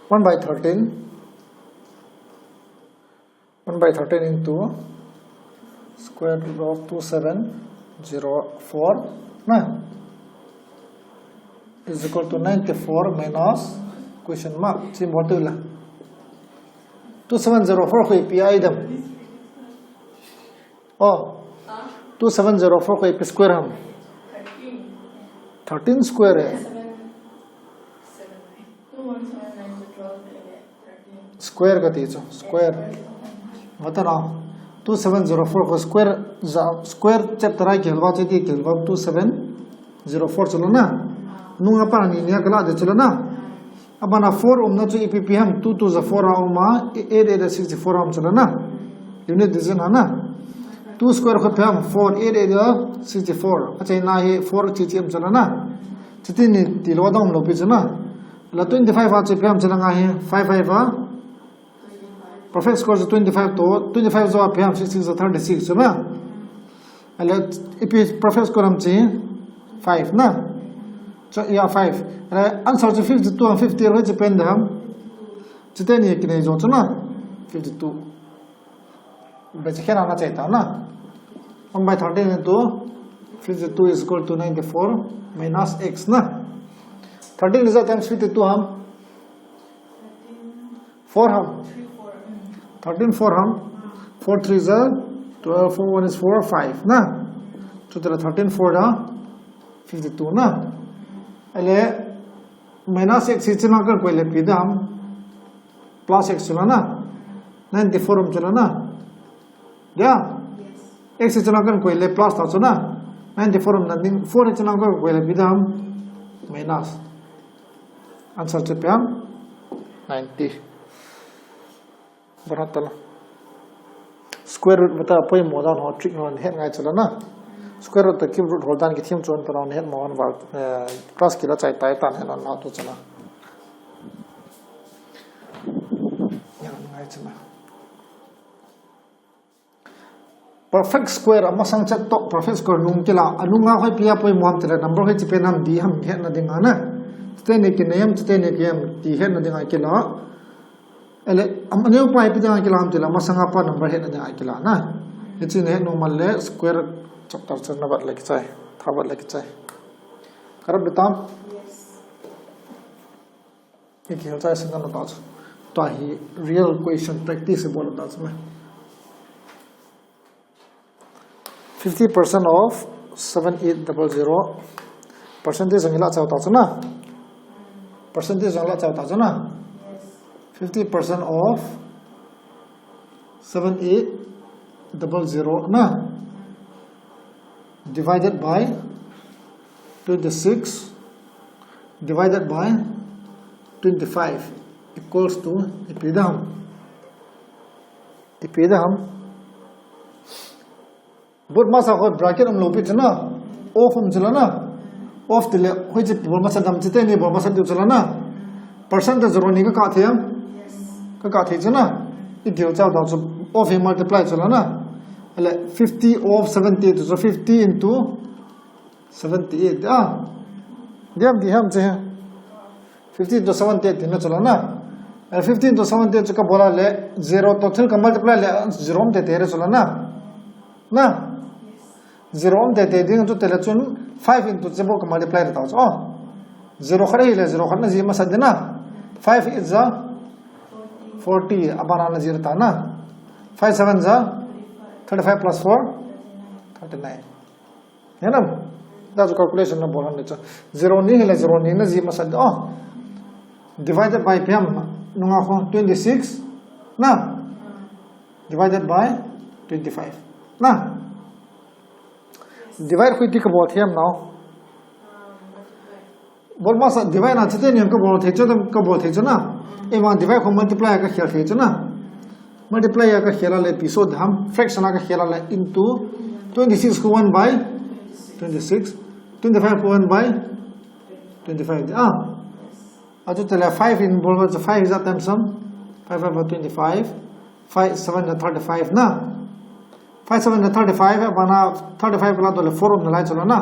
One by thirteen. One by thirteen into square root of two seven zero four na, is equal to ninety-four minus question mark. Chi bol tu la. Two seven zero four koi pi ai dam. Oh. Two seven zero four koi pi square ham. Thirteen square hai. Square ka ti chu, square. Mata na, two seven zero four ko square ja, square chapter a kihil va chu ti kihil va two seven zero four chu la na. Nung a pa ni ni ka la de chu la na. Abana four umna chu ipi pi ham, two two ja four a um a, eight eight ja sixty-four a um chu la na. Unit digit ha na. Two square ko pi ham, four, eight eight ja sixty-four. Achaina hi four chi chi um chu la na. Chuti ni ti lo dong lo pi chu na. La twenty-five a chu pi ham chu la nga hi, five five a. Perfect square chu twenty-five to, twenty-five jo a pi ham, six six ja thirty-six chu na. Ale ipi perfect square ham chi five na. Chu ya five. Ale answer chu fifty-two ham, fifty-eight chu pen da ham. Chuti ni kinei jo chu na. Fifty-two. Be che khen na chai ta na. One by thirteen into fifty-two is equal to ninety-four minus x na. Thirteen is a times fifty-two ham. Four ham. Thirteen four ham. Four three is a twelve, four one is four, five na. Chu tela thirteen four da fifty-two na. Ale minus x hi chuna kan koi le ipi ding ham? Plus x chula na. Ninety-four um chula na. Dia? X hi chuna kan koi le plus ta chuna. Ninety-four um na ding, four hi chuna kan koi le ipi ding ham? Minus. Answer chu ipi ham? Ninety. Barat tala. Square root mata poimo dan ho trick ho het ngai chula na. Square root to cube root ho dan kithem chon pa na het mo han val, eh, class kila chai tai tan het non ma tu chula. Ngai chula. Perfect square amasang chet to perfect square nung kila. Anunga hoi pia poimo ham tile number hoi chi pen ham di ham het na ding ana. Chite ni kinei ham, chite ni ki ham ti het na ding a kila. Ele, am, aneo pa ipi ding a kila ham tile, amasanga pa number het na ding a kila na. Hichi ne normal le square chapter chun na bat le kichai, tha bat le kichai. Karap betam? Yes. Iki hilchai sing kan ta chu. Tua hi real question practice bol ta chu na. Fifty percent of seven eight double zero. Percentage ang ila chau ta chu na. Percentage ang ila chau ta chu na. Fifty percent of seven eight double zero na. Divided by twenty-six divided by twenty-five equals to ipi ding ham? Ipi ding ham? Bol masa ho bracket um lou pi chu na. Of um chula na. Of tile hoi chi bol masa dam chite ni bol masa diu chula na. Percent zero ni ka ka thei ham? Ka ka thei chu na. I diu chau dau chu of hi multiply chula na. Ele fifty of seventy to, so fifty into seventy-eight. Ah. Diam di ham che. Fifty into seventy-eight na chula na. Eh, fifty into seventy-eight chu ka bola le zero to thil ka multiply le zero um te te re chula na. Na. Zero um te te ding chu tele chun five into zero ka multiply ta chu. Oh. Zero khat hi le zero khat na ji masa ding na. Five is a forty, abana na zero ta na. Five seven is a thirty-five plus four, thirty-nine. He na? Da chu calculation na bola ni chu. Zero ni hi le zero ni na ji masa ding. Oh. Divided by ipi ham nunga ho twenty-six na. Divided by twenty-five na. Divide khu iti ka bol thei ham nao. Bol masa divide na chite ni ka bol thei chu ka bol thei chu na. Ema divide khu multiply ka khel thei chu na. Multiply ka khel le ipi so ding ham, fraction ka khel le into twenty-six khu one by twenty-six, twenty-five khu one by twenty-five. Ah. Achu tele five in bol chu five is a times sum. Five five twenty-five. Five seven thirty-five na. Five seven thirty-five, abana thirty-five la to le four um na lai chula na.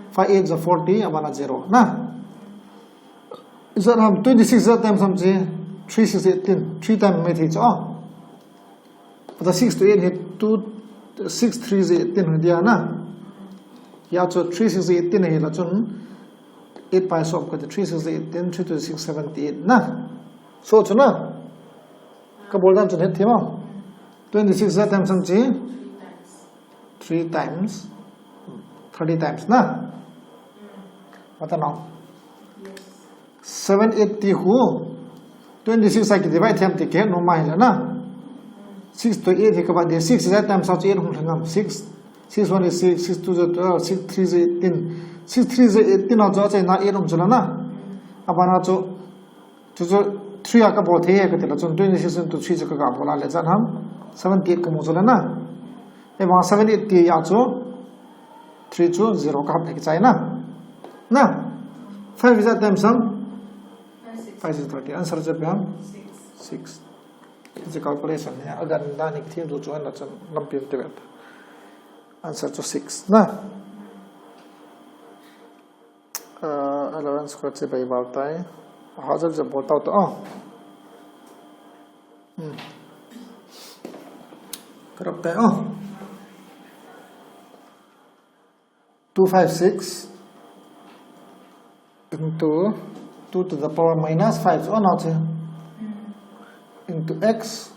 Five eight is a forty, abana zero na. Is that ham twenty-six is a times sum chi three six eighteen. Three time me thi chu. But the six to eight hi two, six three is eighteen hi dia na. Ya chu three six eighteen hi la chun eight by sop ka three six eighteen, three to six seventy-eight na. So chu na. Ka bol dan chun het thei mo. Twenty-six is a times sum chi three times, thirty times na. Mata nao. Seven eighty khu twenty-six a ki divide thei ham ti ke no ma hi la na. Six to eight hi ka ba de six is a times sum chi eight hung thang am six. Six one is six, six two is twelve, six three is eighteen. Six three is eighteen a chu achaina eight um chula na. Abana chu Chu chu three a ka bol thei e ka ti la chun twenty-six into three chu ka ga bol a le chan ham seventy-eight ka mu chu la na. Ema seven eight ti a chu three chu zero ka hap le kichai na. Na. Five is a times sum? Five is thirty. Answer chu ipi ham? Six. Hiche calculation hi agan dan hi thim chu chu an la chun lampi ti vet. Answer chu six na. Uh, eleven square chu bai val tai. Ha jal jal bol tau to. Oh. Hmm. Karap tai. Oh. Two five six into two to the power minus five. Oh, no, into x.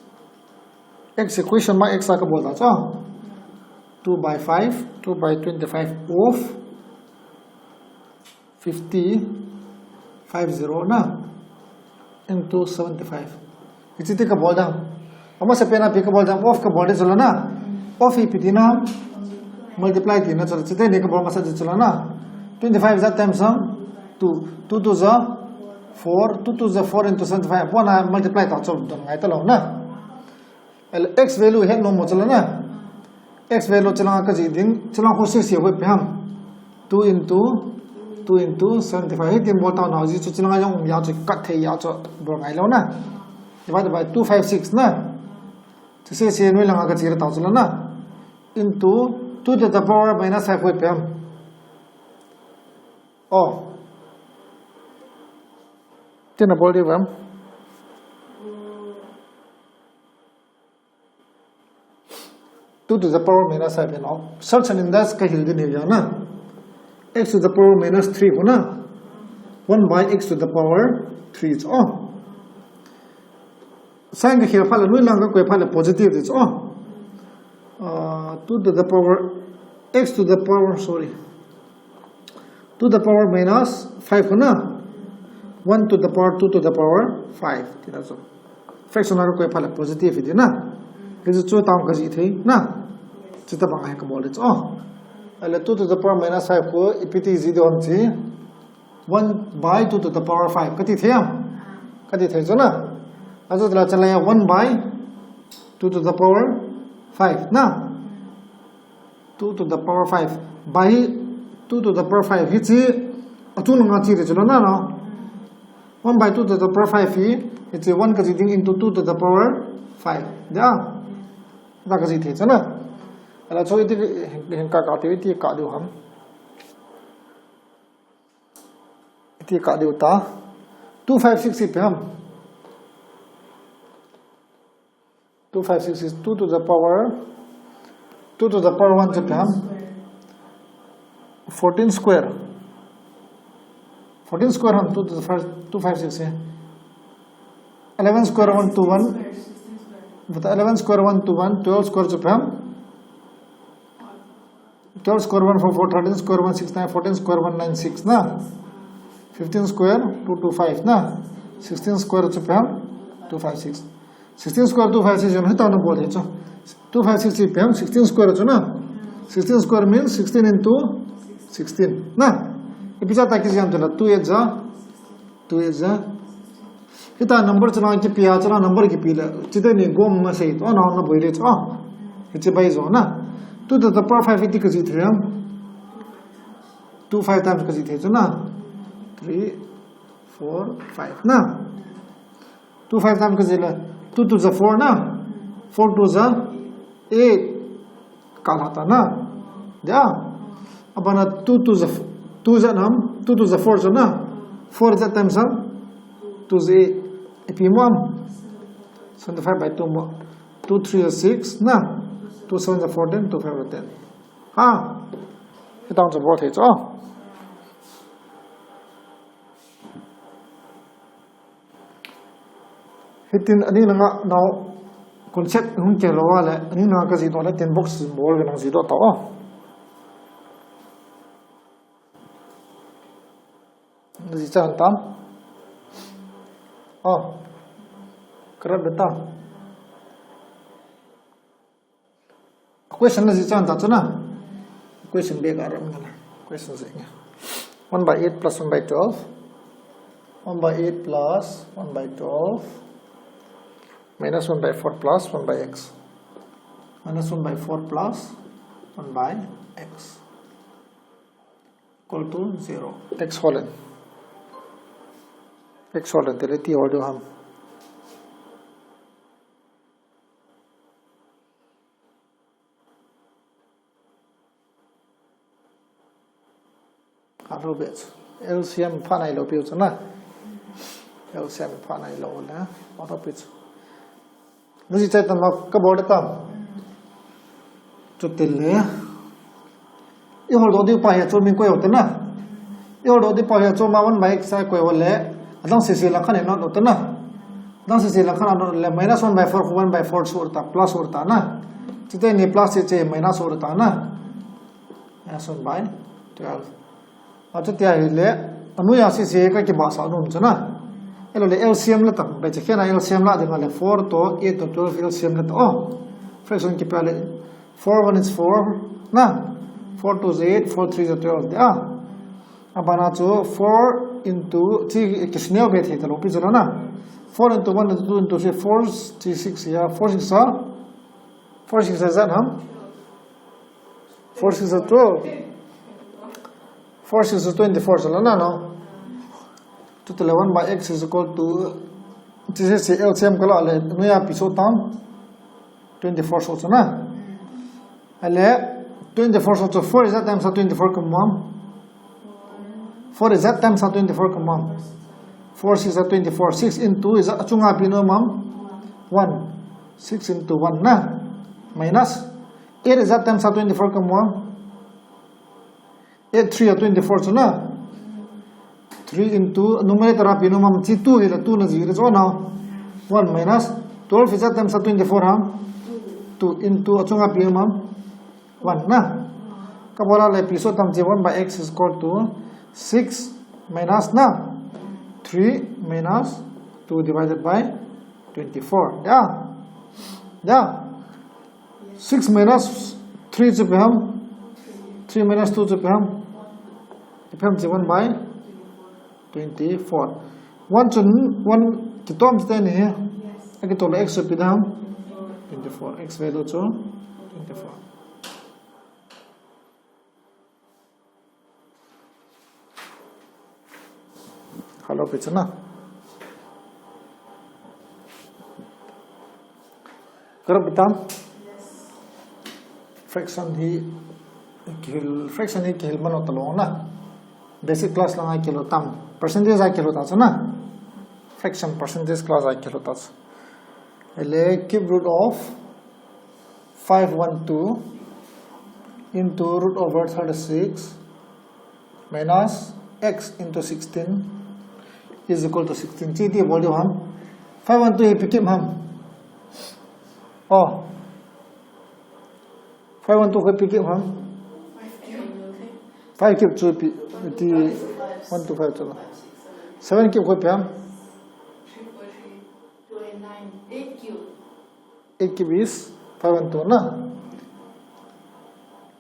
X equation ma x a ka bol ta chu. Two by five, two by twenty-five of fifty, five zero na into seventy-five. Hiche ti kabol dam. Amasapen a ipi kabol dam, of kabol ding chula na. Of hi ipi ti na. Multiply ti na chula. Hiche teni kabol masa ding chula na. Twenty-five is that times some? Two. Two two is four. Two two is four into seventy-five. Pona multiply ta chula don ngai talou na. X value het nom mo chula na. X value chulanga kajih ding, chulanga khu six hi hoi ipi ham. Two into, two into seventy-five. Hitin bol tau na, ajeh chu chulanga jong um jeh chu cut thei jeh chu bol ngai lou na. Divide by two five six na. Chu six hi noi langa kache tau chula na. Into two to the power minus five hoi ipi ham. Oh. Tina bol di ham. Two to the power minus five, you know. Search and index kahil ding hi jana. X to the power minus three huna. One by x to the power three is all. Sign kakhel phat le, noi lang kakoi phat le positive is all. Uh, two to the power, x to the power, sorry. Two to the power minus five huna. One to the power, two to the power five. Tina chu. Fraction a kakoi phat le positive hi ding na. Hichu chu tang kajih thei na. Chuti bang hi kabol ding chu. Oh. Ahile two to the power minus five khu ipi ti jih ding ham chi. One by two to the power five. Kati thei ham? Kati thei chu na. Achu tala chalai one by two to the power five na. Two to the power five. By two to the power five. Hichi, achung langa chi ding chu na, no? One by two to the power five hi, hichi one kajih ding into two to the power five. Dia? Da kajih thei chu na. Ahile chu iti hin kakah ti, iti kah diu ham. Iti kah diu ta. Two five six ipi ham. Two five six is two to the power, two to the power one chu ipi ham? Fourteen square. Fourteen square ham, two to the first, two five six hai. Eleven square one two one. But eleven square one two one, twelve square chu ipi ham? Twelve square one four four, thirteen square one six nine, fourteen square one nine six na. Fifteen square two two five na. Sixteen square chu ipi ham? Two five six. Sixteen square two five six, hitia na bol hi chu. Two five six ipi ham? Sixteen square chu na. Sixteen square means sixteen into sixteen na. Ipi cha ta kijih ham tila, two eight ja, two eight ja. Hitia number chana kipe a, chana number kipe le, chuteni gom ma sei to na, na boi le chu. Hichi bai jo na. Two to the power five iti kajih thei ham? Two five times kajih thei chu na. Three, four, five na. Two five times kajih le, two two ja four na. Four two ja eight. Kah lha ta na. Dia. Abana two two ja, two ja nam, two two ja four chu na. Four ja times ham? Two ja eight. Ipi mo ham? Seventy-five by two mo. Two three ja six na. Two seven ja fourteen, two five ja ten. Ha. Hitia chu bol thei chu. Hitin ani langa nao concept hung kihei lou a le, ani langa kajih doh le tin box symbol ve nang jih doh tao. Najih chan tam. Oh. Correct be tam. Question najih chan ta chu na. Question bek a ram na. Question jih nge. One by eight plus one by twelve. One by eight plus one by twelve. Minus one by four plus one by x. Minus one by four plus one by x. Equal to zero. X whole in. X whole in. Tele ti whole diu ham. Alo beh chu. L C M pha nai lou piu chu na. L C M pha nai lou le. Auto pi chu. Najih chai tam ma kabol de tam. Chuti le. Ihol doh diu pa hi chu min koi u te na. Ihol doh diu pa hi chu ma one by x a koi u le. Adang sisi la khan not u te na. Adang sisi la khan not le minus one by four, one by four chu u ta, plus u ta na. Chuteni plus che che minus u ta na. Minus one by twelve. Achuti ahile. Anoiya sese kakibahsah nom chu na. Ahilou le L C M la tang, bai che khena L C M la ding le four to eight to twelve L C M la ta. Oh, fraction kipe le four one is four na. Four two is eight, four three is twelve de a. Abana chu four into, chi kisuneo be thei talou pi chu na. Four into one into two into three, four, three six ya, four six a, four six a zat ham? Four six a twelve. Four six a twenty-four chu la na no. Chu tile one by x is equal to, chi sese L C M kala le, anoiya pi chu tam? Twenty-four chu na. Ahile, twenty-four chu four is that times a twenty-four kamu ham? Four is that times a twenty-four kamu ham? Four six a twenty-four, six into is that, achunga pi nom ham? One. Six into one na. Minus. Eight is that times a twenty-four kamu ham? Eight three a twenty-four chu na. Three into numerator a pi nom ham, chi two hi la two na ji le chu na. One minus twelve is that times a twenty-four ham? Two into achunga pi nom ham? One na. Kabol le pi chu tam chi, one by x is equal to six minus na. Three minus two divided by twenty-four. Ya. Ya. Six minus three chu ipi ham? Three minus two chu ipi ham? Ipi ham chi, one by twenty-four. One chun one kitom chu te ni hi. Akitol le x chu ipi ham? Twenty-four. X value chu twenty-four. Hello, pi chu na. Karo pi tam? Fraction hi kihil, fraction hi kihil man u talou na. Basic class lang a kihil u tam. Percentage a kihil u ta chu na. Fraction percentage class a kihil u ta chu. Ahile cube root of five one two into root over thirty-six minus x into sixteen is equal to sixteen. Chi ti bol diu ham? Five one two hi ipi cube ham? Oh. Five one two hi ipi cube ham? Five cube chu ipi, ti one two five chu. Seven cube hi ipi ham? Eight cube is five one two na.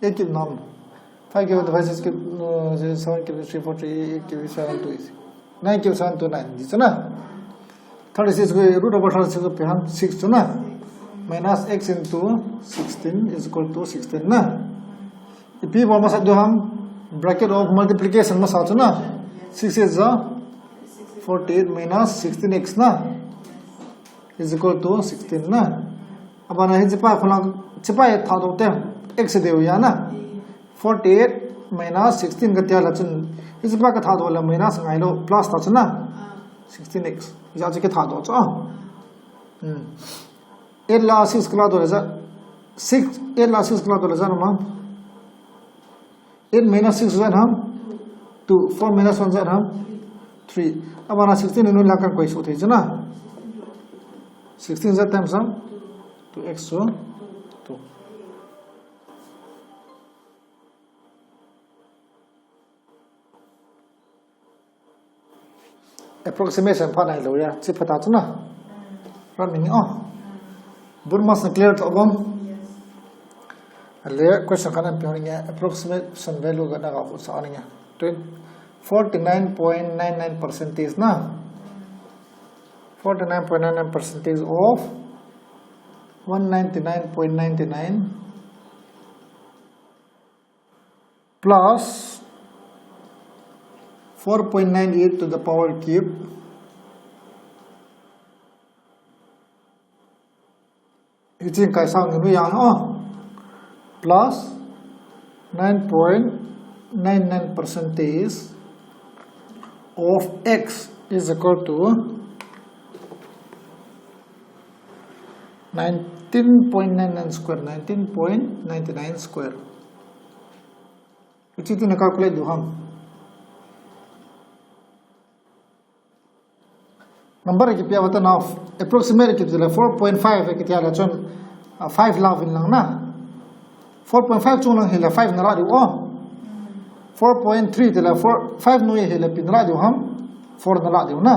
Eight cube nam. Five cube, five six cube, no, seven cube, three four three, eight cube is five one two is. Nine cube, seven two nine. Ji chu na. Thirty-six ko root over thirty-six ko ipi ham? Six chu na. Minus x into sixteen is equal to sixteen na. Ipi bol masa diu ham? Bracket of multiplication masa chu na. Six is a forty-eight minus sixteen x na. Is equal to sixteen na. Abana hichepa kholang, chepa hi thadoh te, x deu ya na. Forty-eight minus sixteen kati a la chun, hichepa ka thadoh le minus ngai lou, plus ta chu na. Sixteen x. Hijeh chu kithadoh chu a. Hmm. Eight la six kala doh le ja. Six, eight la six kala doh le ja na ma. Eight minus six chu ijat ham? Two. Four minus one ijat ham? Three. Abana sixteen in la kan koi suh thei chu na. Sixteen ijat times ham? Two x chu two. Approximation pha nailou ya, chi pha ta chu na. Ram ni o. Bun mas na clear to bom. Ale question khat an pe ni, approximation value ga na ga hu sa ni. Twen-, forty-nine point nine nine percentage na. Forty-nine point nine nine percentage of one ninety-nine point nine nine plus four point nine eight to the power cube. Hiche kai sang nu ya no. Plus nine point nine nine percentage of x is equal to nineteen point nine nine square, nineteen point nine nine square. Hiche ti na calculate diu ham. Number kipe a ta na, approximate kipe le four point five kiti a la chun, ah, five la vin lang na. Four point five chung lang hi la five na la diu o. four point three tile four, five noi hile ipi nala diu ham? Four nala diu na.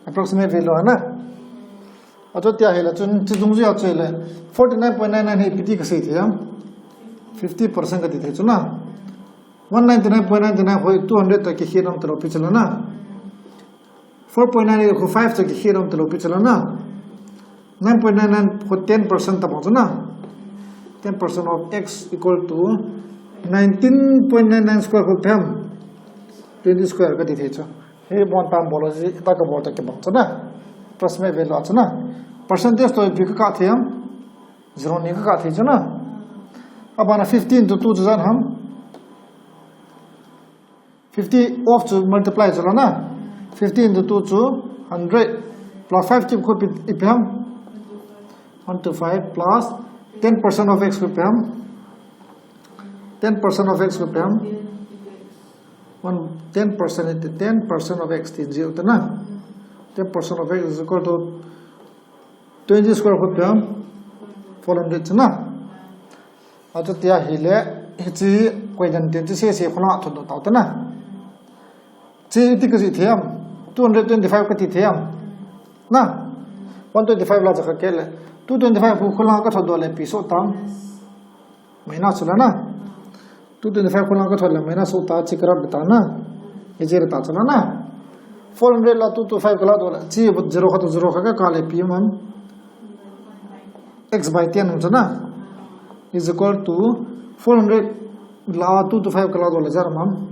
Approximate value na. Achuti ahile chun, chi dungjuia chu le forty nine point nine nine hi ipi ti kasei thei ham? Fifty percent kati thei chu na. One ninety nine point nine nine hoi two hundred toh kikhel nom talou pi chu la na. Four point nine eight khu five toh kikhel nom talou pi chu la na. Nine point nine nine khu ten percent tabang chu na. Ten percent of x equal to nineteen point nine nine square khu ipi ham? Twenty square kati thei chu. Hi bon tam bol ji ta kabol toh kibang chu na. Approximate value chu na. Percentage toh ipi kakah thei ham? Zero ni kakah thei chu na. Abana fifty into two chu ijat ham? Fifty off chu multiply chu la na. Fifty into two chu hundred plus five kiti khu ipi, ipi ham? One two five plus ten percent of x khu ipi ham? Ten percent of x khu ipi ham? One, ten percent into ten percent of x ti ji u ta na. Ten percent of x is equal to twenty square khu ipi ham? Four hundred chu na. Achuti ahile, hiche koi dan ten chu sese khu la thot doh tau ta na. Chi iti kasei thei ham? Two hundred twenty-five kati thei ham? Na. One twenty-five la cha kakile. Two twenty-five khu khu la kathot doh le ipi soh tam? Minus chu la na. Two twenty-five khu la kathot le minus soh ta, chi karap ta na. Ijat ta chu la na. Four hundred la two twenty-five kala doh le. Chi zero khat to zero khat kakah le ipi um ham? X by ten chu na. Is equal to four hundred la two twenty-five kala doh le ijat um ham?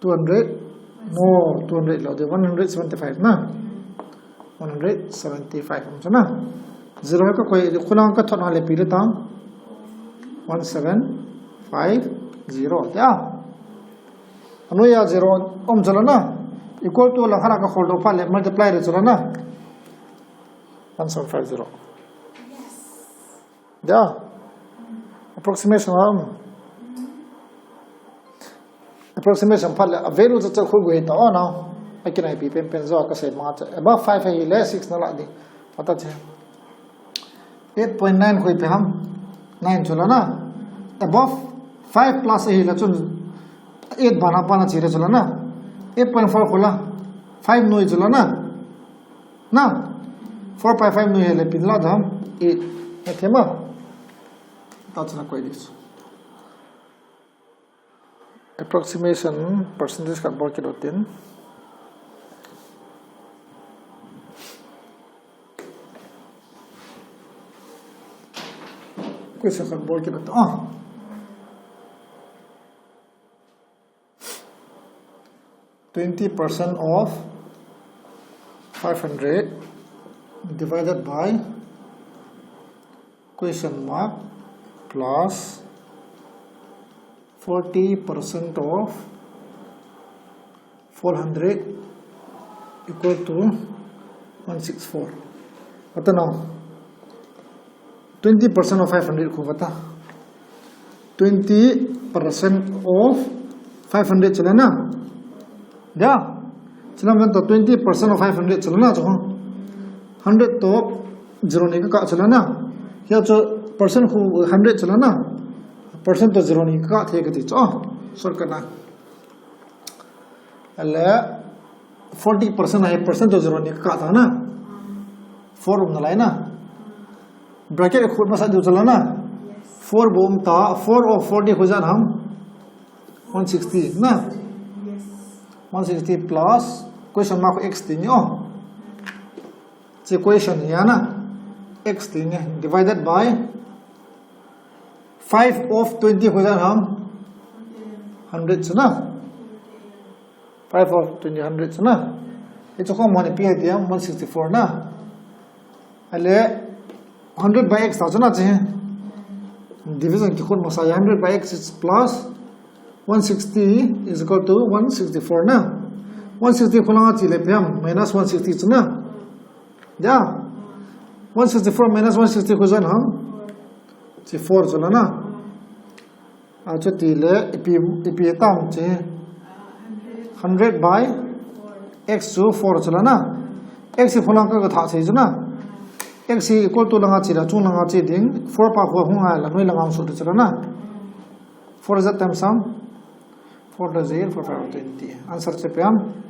Two hundred, no, two hundred lou ding, one hundred seventy-five na. One hundred seventy-five um chu na. Zero kakoi, khu la kathot na le ipi le tam? One seven five zero. Tia. Anoiya zero um chu la na. Equal to la khat a kakhol doh phat le multiply le chu la na. One seven five zero. Tia. Approximation ham. Approximation phat le, a value chu chu khu gui ta o na. Akinaipi penpen jo kasei ma chu. Above five ahile six nala ding. Phat a che. Eight point nine khu ipi ham? Nine chu la na. Above five plus ahile chun eight bana pana che le chu la na. Eight point four khu la. Five noi chu la na. Na. Four point five noi hile ipi nala ding ham? Eight. Na thei ma. Ta chu na koi ding chu. Approximation percentage khat bol kit u tin. Question khat bol kit u tin. Ah. Twenty percent of five hundred divided by question mark plus forty percent of four hundred equal to one six four. Ata na. Twenty percent of five hundred khu vata. Twenty percent of five hundred chu la na. Dia. Chu la man to twenty percent of five hundred chu la na chu. Hundred to zero ni kakah chu la na. Hia chu percent khu hundred chu la na. Percent to zero ni kakah thei kati chu. Oh, shortcut na. Ale forty percent ahi, percent to zero ni kakah ta na. Four um nalai na. Bracket khu masa diu chu la na. Four bou um ta, four of forty khu ijat ham? One sixty na. One sixty plus question mark x ti ni o. Chi question hi a na. X ti ni divided by five of twenty khu ijat ham? Hundred chu na. Five of twenty hundred chu na. Hichu khu mani pi a ti ham? One sixty-four na. Ale hundred by x ta chu na chi. Division kikhol masa a hundred by x is plus one sixty is equal to one sixty-four na. One sixty khu la nga chi le ipi ham? Minus one sixty chu na. Ya. One sixty-four minus one sixty khu ijat ham? Chi four chu la na. Achuti le ipi, ipi tam chi. Hundred by x chu four chu la na. X khu la nga katha sei chu na. X equal to la nga chi la, chung la nga chi ding. Four pa khu hung a la, noi la nga um soh chu la na. Four is that times sum? Four to zero, four five twenty. Answer chu ipi ham?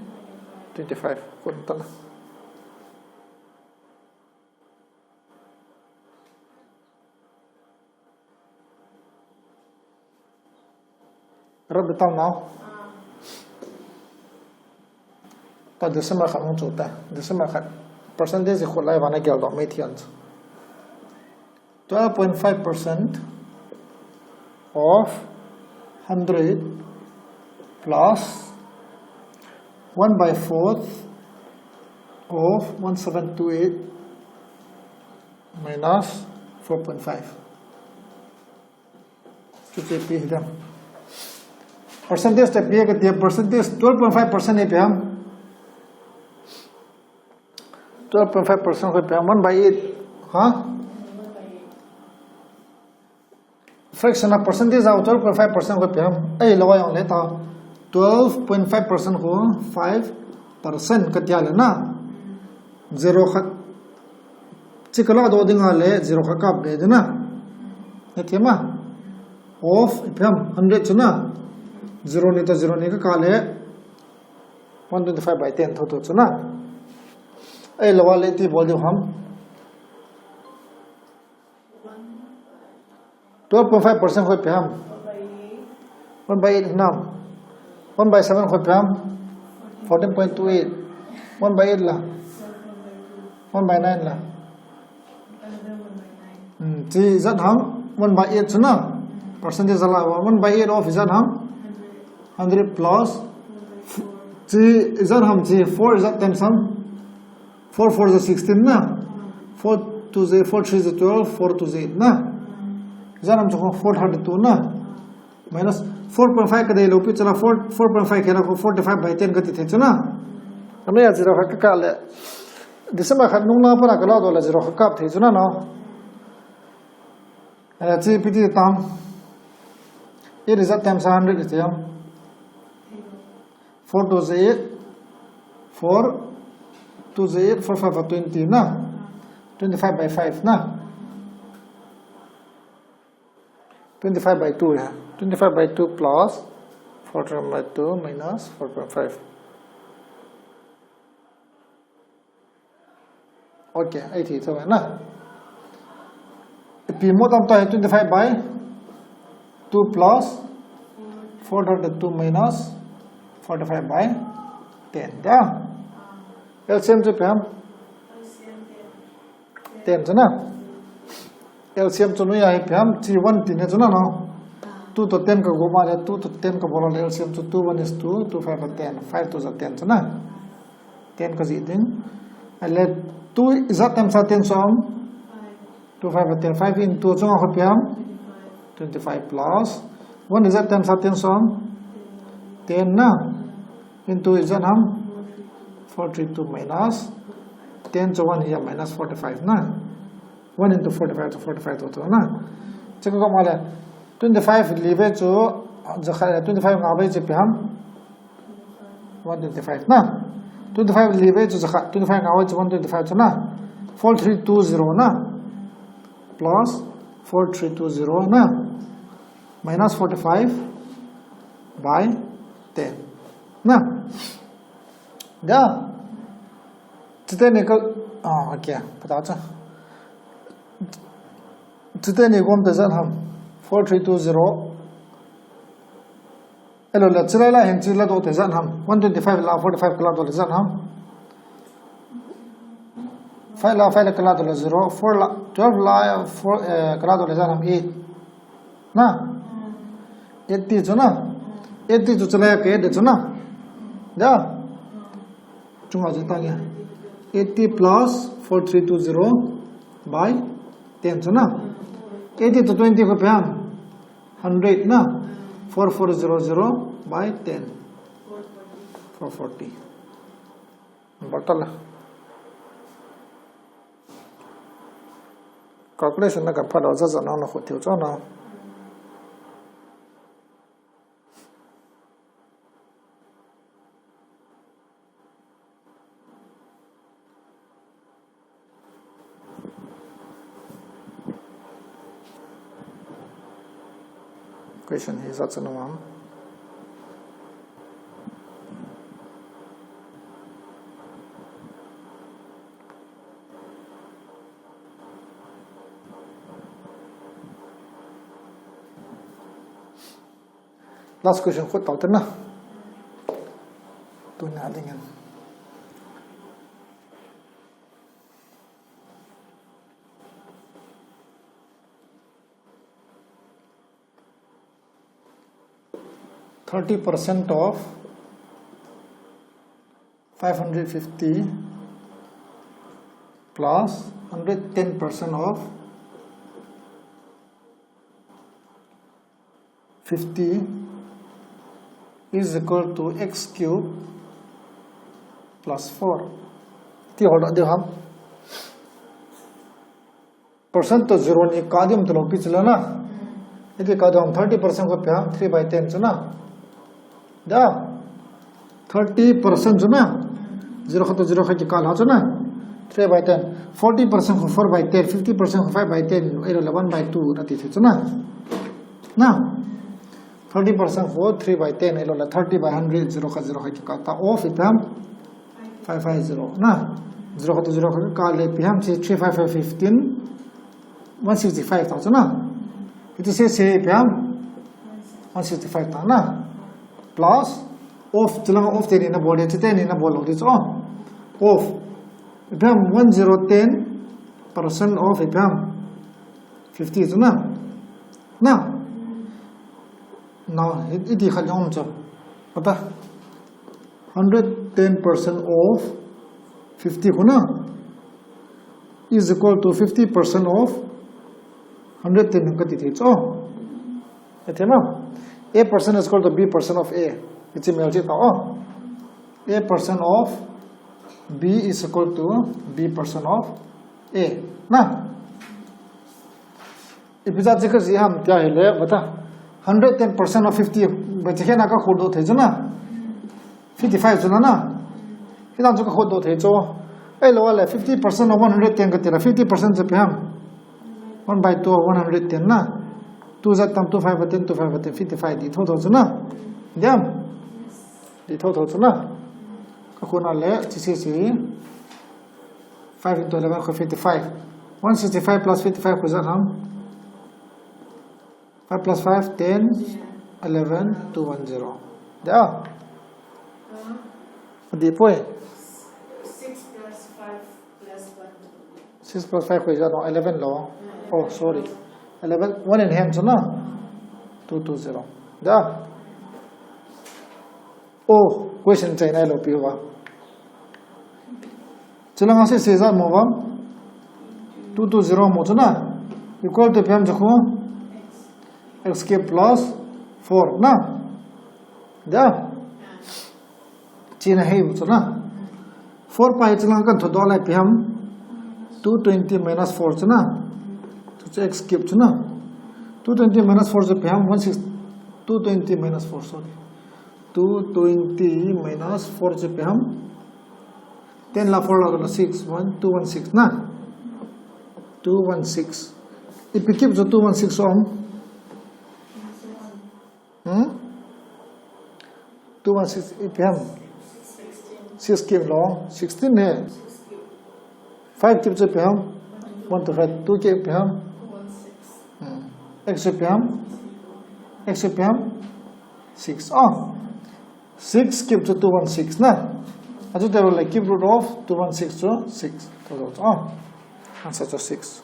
Twenty-five. Kun tala. Rub it down now. Ta decimal khat hung chu ta. Decimal khat. Percentage khu lai vana gel doh mai thian chu. Twelve point five percent of hundred plus one by fourth of one seven two eight minus four point five. Chu chu ipi hi dem. Percentage te ipi ka tia, percentage twelve point five percent ipi ham. Twelve point five percent khu ipi ham, one by eight. Ha? Fraction a percentage a twelve point five percent khu ipi ham. Ahilou a jong le ta. Twelve point five percent khu five percent ka tia le na. Zero khat. Chi ka la doh ding a le zero khat kap be ding na. Na thei ma? Of, ipi ham, hundred chu na. Zero ni ta zero ni ka kap le one twenty-five by ten tho tho chu na. Ahilou a le iti bol diu ham. Twelve point five percent khu ipi ham. One by eight hinam. One by seven khu ipi ham. Fourteen point two eight. One by eight la. One by nine la. Hmm, chi ijat ham. One by eight chu na. Percentage a la one by eight of ijat ham. Hundred plus. Chi ijat ham chi four ijat times ham. Four four is sixteen na. Four two is eight, four three is twelve, four two is eight na. Ijat ham chu four hundred two na. Minus four point five ka dei lou pi chu la four, four point five ka la ko forty-five by ten ka ti thei chu na. Ka noi a zero khat ka kap le. Decimal khat nung na pa na ka la doh le zero khat kap thei chu na no. Eh, chi ipi ti tam. Eight ijat times hundred iti ham. Four two is eight, four two is eight, four five are twenty na. Twenty-five by five na. Twenty-five by two ya. Twenty-five by two plus four by two minus four point five. Okay, eighty seven na. Ipi mo tam ta hai, twenty-five by two plus four hundred two minus forty-five by ten. Da? L C M chu ipi ham? Ten chu na. L C M chu noi a ipi ham? Chi one ti ne chu na no. Two to ten ka go ma le, two to ten ka bol le L C M chu two one is two, two five are ten, five two is ten chu na. Ten ka jih ding. Ale two ijat times a ten chu ham? Two five are ten. Five into chunga khu ipi ham? Twenty-five plus. One ijat times a ten chu ham? Ten na. Into ijat ham? Four three two minus. Ten chu one hi a minus forty-five na. One into forty-five chu forty-five to to na. Chu ka ma le. Twenty-five li ve chu, jakhat, twenty-five nga ve chu ipi ham? One twenty-five na. Twenty-five li ve chu jakhat, twenty-five nga ve chu one twenty-five chu na. Four three two zero na. Plus four three two zero na. Minus forty-five by ten. Na. Da. Chuteni ka, ah, okay. Ka ta cha. Chuteni gom te ijat ham. Four three two zero. Hello, la, chulai la hin chu la doh te ijat ham. One twenty-five la forty-five ka la doh le ijat ham. Five la five la ka la doh le zero. Four la, twelve la four, eh, ka la doh le ijat ham. Eight. Na? Eighty chu na? Eighty chu chulai ka eight chu na? Da? Chunga chu ta ya. Eighty plus four three two zero by ten chu na? Eighty to twenty ko pe ham? Hundred na? Four four zero zero by ten. Four forty. Bottle. Calculation na kan pha lo, ja ja na na khu thiu cho na. Question hi ijat chu na um am? Last question khut tau te na. Tuna dingin. Thirty percent of five hundred fifty plus hundred ten percent of fifty is equal to x cube plus four. Ti hol da deu ham. Percent to zero ni kah ding um talou pi chu la na. Iti kah ding um, thirty percent kho ipi ham, three by ten chu na. Da. Thirty percent chu na. Zero khat to zero khat kikah la chu na. Three by ten. Forty percent kho four by ten, fifty percent kho five by ten, ahilou le one by two nati thei chu na. Na. Thirty percent kho three by ten, ahilou le thirty by hundred, zero khat zero khat kikah ta off ipi ham. Five five zero na. Zero khat to zero khat kikah le ipi ham, three five five fifteen. One sixty-five ta chu na. Iti sese ipi ham. One sixty-five ta na. Plus off, chulang off teni na bol de, chu teni na bol lou di chu. Off. Ipi ham, one zero ten percent of ipi ham. Fifty chu na. Na. Now, iti khat jong chu. Pata. Hundred ten percent of fifty khu na is equal to fifty percent of hundred ten kati thei chu. Ithei ma? A percent is equal to B percent of A. Hiche mel che ta o. A percent of B is equal to B percent of A. Na. Ipi jeh a chu ka jih ham tia ahile, bata. Hundred ten percent of fifty, bata, hiche khen a ka khut doh thei chu na. Fifty-five chu na na. Hidan chu ka khut doh thei chu. Ahilou le, fifty percent of one hundred ten kati le, fifty percent chu ipi ham. One by two of one hundred ten na. Two jat tam, two five ten, two five ten, fifty-five dih thotho chu na. Diam. Dih thotho chu na. Ka khut na le, chi si si. Five into eleven kho fifty-five. One sixty-five plus fifty-five kho ijat ham. Five plus five, ten, eleven, two one zero. Dia? Adih poi. Six plus five plus one. Six plus five kho ijat ham, eleven lou. Oh, sorry. Eleven, one in hand chu na. Two two zero. Dia? Oh, question chai nai lou pi uva. Chulang a se se jat mo uva. Two two zero mo chu na. Equal to ipi ham chu khu. X cube plus four na. Dia. Chi na hei u chu na. Four pa hi chulang kan thot doh lai ipi ham. Two twenty minus four chu na. Chu chu x cube chu na. Two twenty minus four chu ipi ham. One six. Two twenty minus four, sorry. Two twenty minus four chu ipi ham. Ten la four la doh le six, one, two one six na. Two one six. Ipi cube chu two one six um. Hmm? Two one six ipi ham. Six cube lou, sixteen ne. Five cube chu ipi ham. One two five, two cube ipi ham. Hmm. X chu ipi ham. X chu ipi ham. Six. Oh. Six cube chu two one six na. Achu te le cube root of two one six chu six. To to. Oh. Answer chu six.